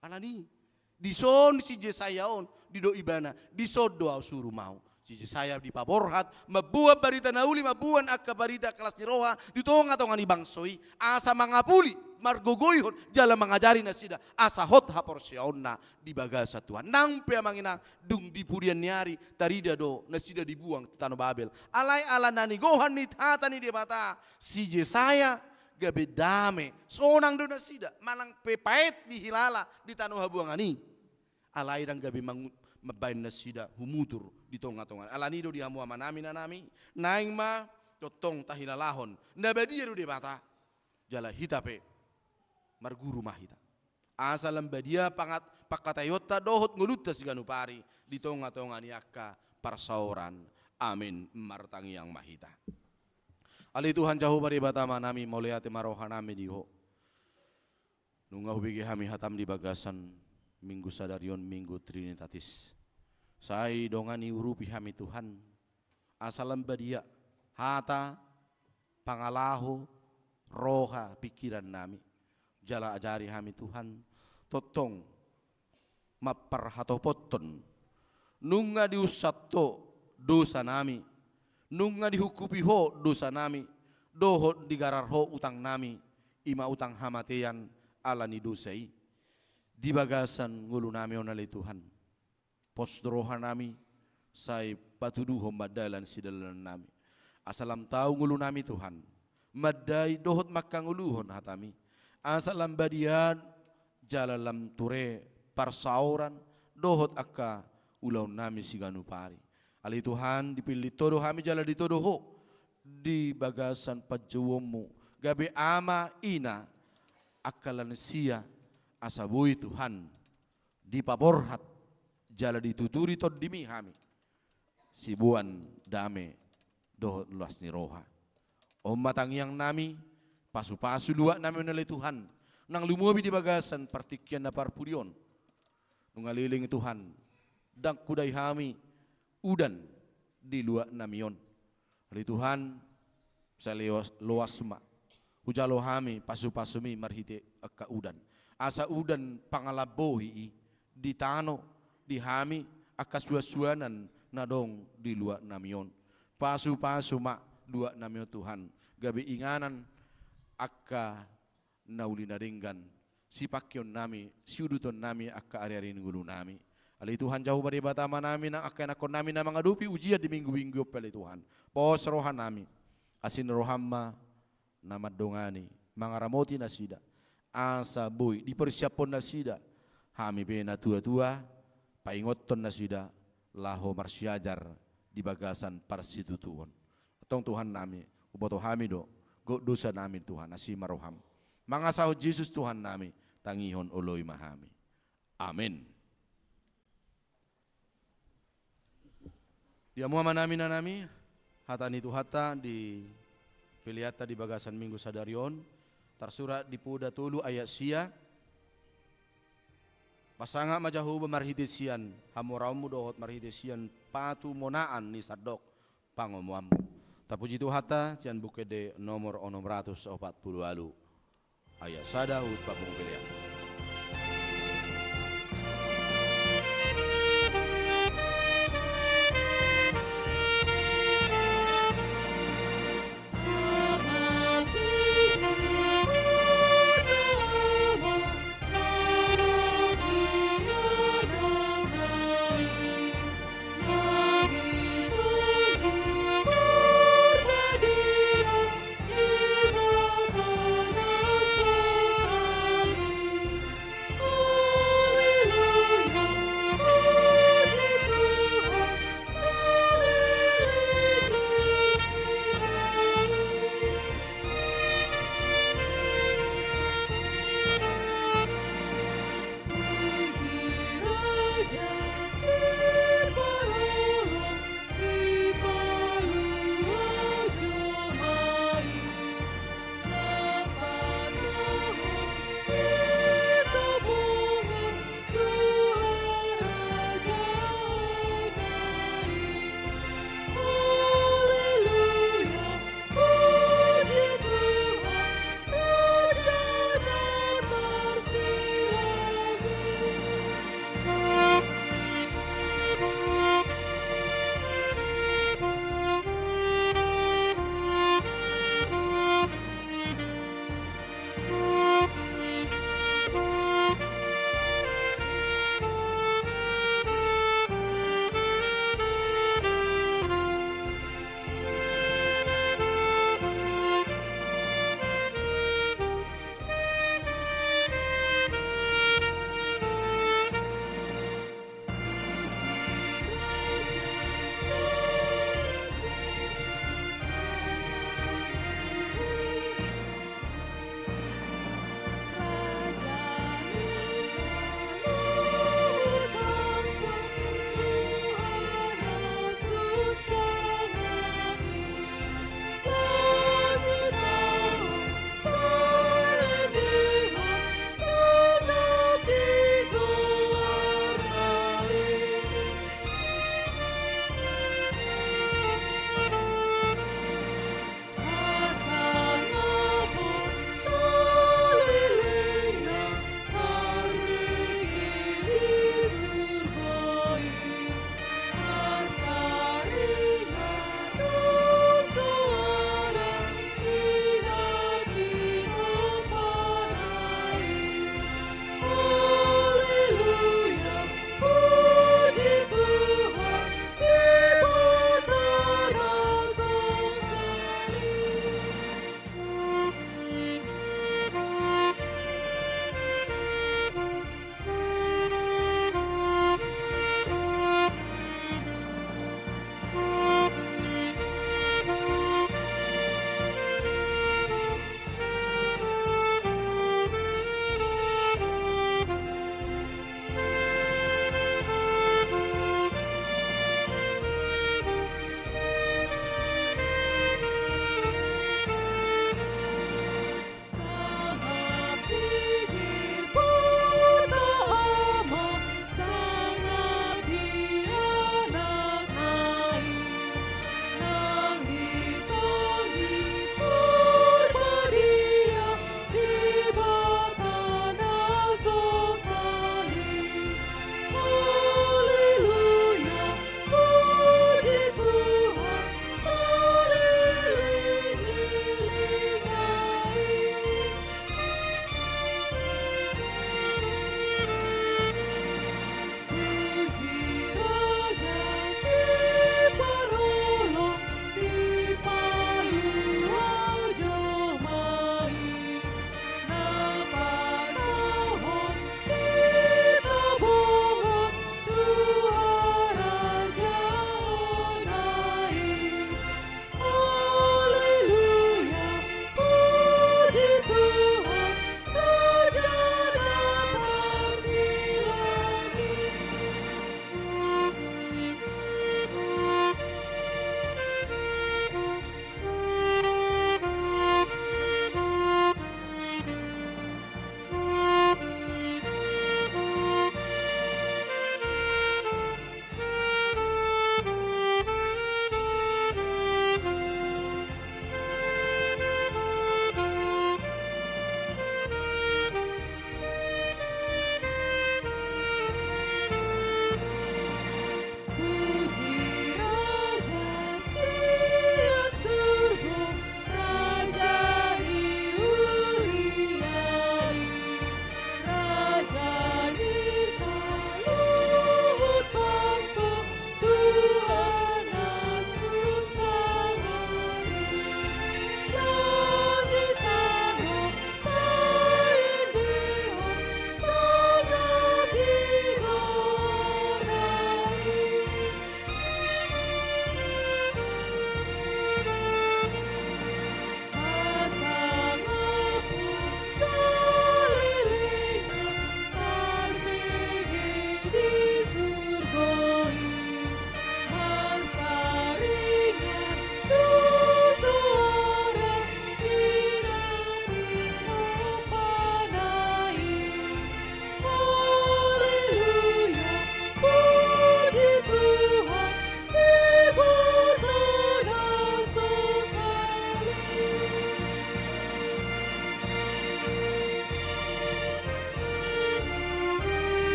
Alani, dison si Jesaya on, didok ibana, dison do ahu suruhon. Si Jesaya dipaborhat, mamboan barita na uli, mamboan angka barita las ni roha, di tonga-tonga ni bangso i, asa mangapuli, margogoihon, jala mangajari nasida, asa hot haporseaonna di bagasan Tuhan. Nang pe amang inang, dung di pudian ni ari, tarida do, nasida dibuang tu tano Babel. Alai ala na nigohan ni hata ni Debata, si Jesaya, gabe dame, sonang do nasida, manang pe paet dihilala di tano habuangan i. Alai ndang gabe mangu-, mambaen nasida humutur di tonga-tonga. Alani do di hamu amanami inanami, naeng ma tongtong tahilalahon. Na badia do Debata, jala hita pe, marguru ma hita. Asa lam badia pangat-, pangkataionta dohot ngolunta siganup ari di tonga-tonga ni angka parsaoran. Amin. Martangiang ma hita. Ale Tuhan Jahowa Debata amanami, mauliate ma rohanami di Ho. Nunga hubege hami hatam di bagasan Minggu sadari on, Minggu Trinitatis. Sai dongan i urupi hami Tuhan, asa lam badia hata, pangalaho, roha, pingkirannami. Jala ajari hami Tuhan, tongtong mamparhatopothon. Nunga diunsat Ho dosanami, nunga dihungkupi Ho dosanami, dohot digarar Ho utangnami, i ma utang hamatean ala ni dosa i. Di bagasan ngolunami on ale Tuhan, pos rohanami, sai patuduhon ma dalan sidalanannami. Asa lam tau ngolunami Tuhan, mandai dohot mangkangoluhon hatami. Asa lam badia jala lam ture parsaoran dohot angka ulaonnami siganup ari. Ale Tuhan, dipillit Ho do hami jala ditodo Ho di bagasan panjouonmu. Gabe ama, ina, angka lansia, asa boi Tuhan dipaborhat jala dituturi tondimi hami siboan dame dohot las ni roha. On ma tangiangnami, pasupasu luatnami on ale Tuhan, nang lumobi di bagasan partingkian na parpudi on. Nunga leleng Tuhan, ndang hudai hami udan di luatnami on. Ale Tuhan, sai loas, loas ma hujalo hami pasupasumi marhite angka udan. Asa udan pangalambohi i di tano, di hami, angka suansuanan na adong di luatnami on. Pasupasu ma luatnami on Tuhan, gabe inganan angka na uli na denggan, sipangkeonnami, siudutonnami angka ariari ni ngolunami. Ale Tuhan Jahowa Debata amanami, nang angka ianakkonnami na mangadopi ujian di minggu-minggu on pe ale Tuhan, pos rohanami, asi ni roham ma na mandongani, mangaramoti nasida, asa boi dipersiaphon nasida hami pe natuatua, paingothon nasida laho marsiajar di bagasan parsitutuon. Antong Tuhannami, huboto hami do gok dosanami Tuhan, asi ma roham. Mangasahon Jesus Tuhannami, tangihon, oloi ma hami. Amen. Di hamu amanami, inanami, hata ni Tuhanta di peleanta di bagasan minggu sadari on, tarsurat di Poda tolu ayat sia. Pasangap ma Jahowa marhite sian hamoraonmu dohot marhite sian patumonaan ni sandok pangomoanmu. Tapuji Tuhanta, sian Buku Ende nomor onom ratus opat pulu ualu, ayat sada, huhut papungu pelean.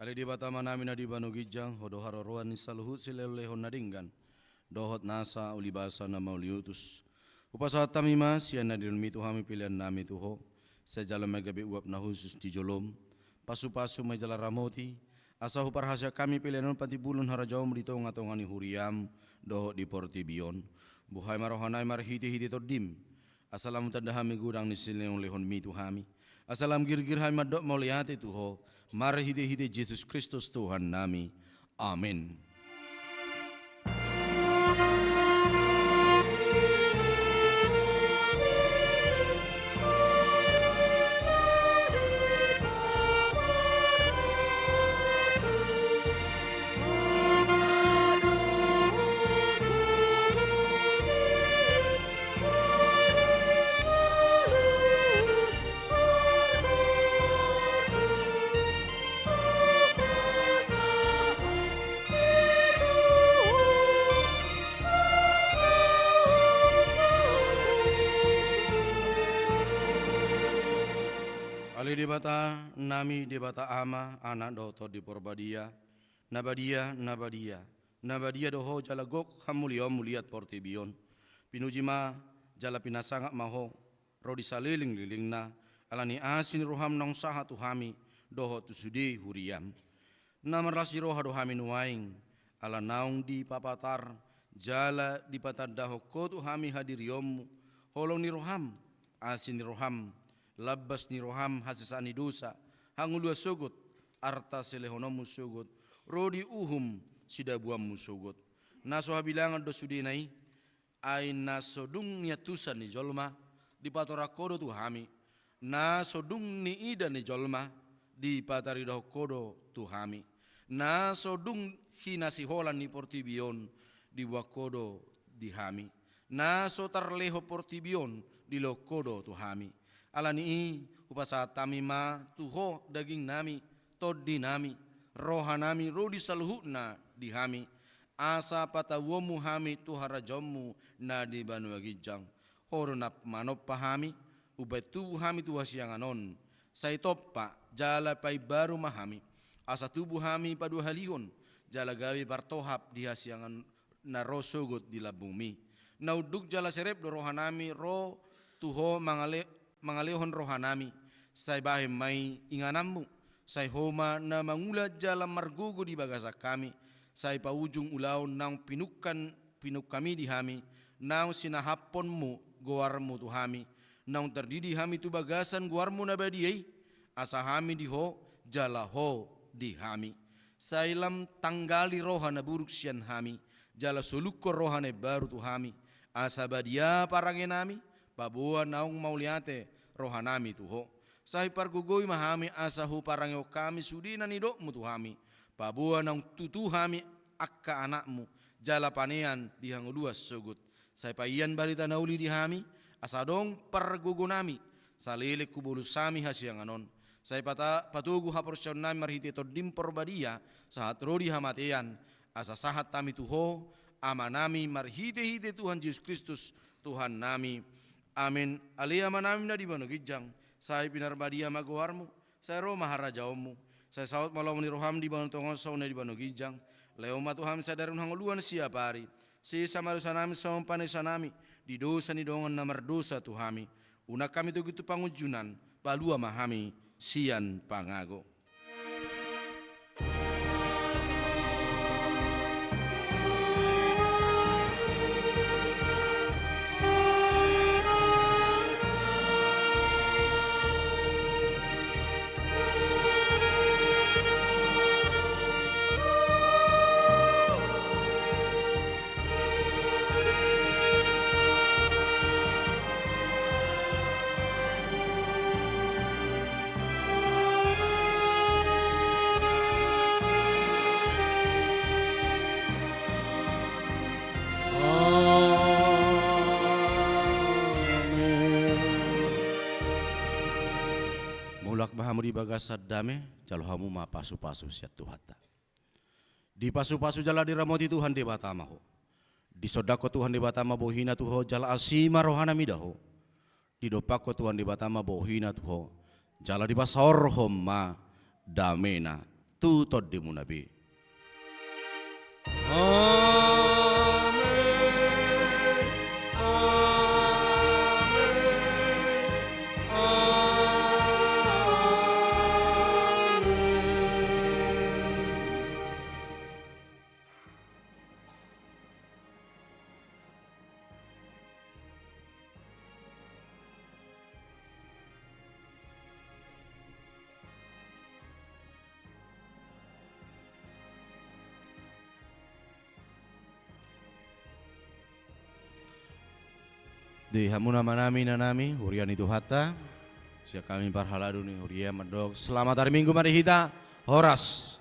Ale Debata Amanami na di banua ginjang, Ho do haroroan ni saluhut silehonlehon na denggan dohot nasa ulibasa na mauliutus. Hupasahat hami ma sian na nilehonMi tu hami peleannami tu Ho, sai jalo ma i gabe uap na hushus di joloM. Pasupasu ma i jala ramoti, asa huparhaseang hami pelean on patimbulhon harajaonMu di tongatonga ni huriaM dohot di portibi on. Buhai ma rohanami marhitehite TondiM, asa lam hutanda hami godang ni silehonlehonMi tu hami, asa lam girgir hami mandok mauliate tu Ho, marhitehite Jesus Kristus Tuhannami. Amen. Ale Debata nami, Debata Ama, Anak dohot Tondi Porbadia, na badia, na badia, na badia do Ho jala gok hamuliaonMu liat portibi on. Pinuji ma jala pinasangap ma Ho ro di salelenglelengna, ala ni asi ni rohaM naung sahat tu hami dohot tu sude huriaM. Na marlas ni roha do hami nuaeng, ala naung dipapatar jala dipatandahon Ho tu hami hadirionMu, holong ni rohaM, asi ni rohaM, lambas ni rohaM, hasesaan ni dosa, hangoluan sogot, arta silehononMu sogot, ro di uhum sidabuanMu sogot. Na so habilangan do sudena i, ai na so dung niantusan ni jolma dipatorang Ho do tu hami, na so dung niida ni jolma dipataridahon Ho do tu hami, na so dung hinasiholan ni portibi on diboan Ho do di hami, na so tarlehon portibi on dilehon Ho do tu hami. Ala ni i hupasahat hami ma tu Ho dagingnami, tondinami, rohanami ro di saluhutna di hami, asa patauonMu hami tu harajaonMu na di banua ginjang. Ho do na manompa hami, umbahen tubu hami tu hasiangan on. Sai tompa jala paimbaru ma hami, asa tubu hami paduahalihon jala gabe partohap di hasiangan na ro sogot di lambungMi. Na unduk jala serep do rohanami ro tu Ho mangale-, mangalehon rohanami, sai bahen ma i ingananMu, sai Ho ma na mangula jala margogo di bagasan hami, sai paujung ulaon naung pinungka, pinungkaMi di hami, naung sinahapkonMu goarMu tu hami, naung tardidi hami tu bagasan goarMu na badia i, asa hami di Ho jala Ho di hami. Sai lam tanggali roha na buruk sian hami, jala solukkon roha na imbaru tu hami, asa badia parangenami, paboa naung mauliate rohanami tu Ho. Sai pargogoi ma hami asa huparangehon hami sude na nidokMu tu hami, paboa naung tutu hami angka anakMu, jala panean di hangoluan sogot. Sai paian barita na uli di hami, asa adong pargogonami, saleleng hubolus hami hasiangan on. Sai pata-, patogu haporseaonnami marhite TondiM Porbadia, sahat ro di hamatean, asa sahat hami tu Ho, Amanami, marhitehite Tuhan Jesus Kristus, Tuhannami. Amen. Ale Amanami na di banua ginjang, sai pinarbadia ma goarMu, sai ro ma harajaonMu, sai saut ma lomo ni rohaM di banua tonga on songon na di banua ginjang. Lehon ma tu hami sadari on hangoluan siapari, sesa ma dosanami songon panesanami di dosa ni dongan na mardosa tu hami. Unang hami togihon tu pangunjunan, palua ma hami sian pangago. Amen. Mulak ma hamu di bagasan dame, jalo hamu ma pasupasu sian Tuhanta. Dipasupasu jala diramoti Tuhan Debata ma ho. Disondangkon Tuhan Debata ma bohiNa tu ho, jala asi ma rohaNa mida ho. Didompakkon Tuhan Debata ma bohiNa tu ho, jala dipasaorhon ma dameNa tu tondimuna be. Amen. Amen. Amen. Di hamu amanami, inanami, huria ni Tuhanta, sian hami parhalado ni huria mandok selamat hari Minggu ma di hita. Horas.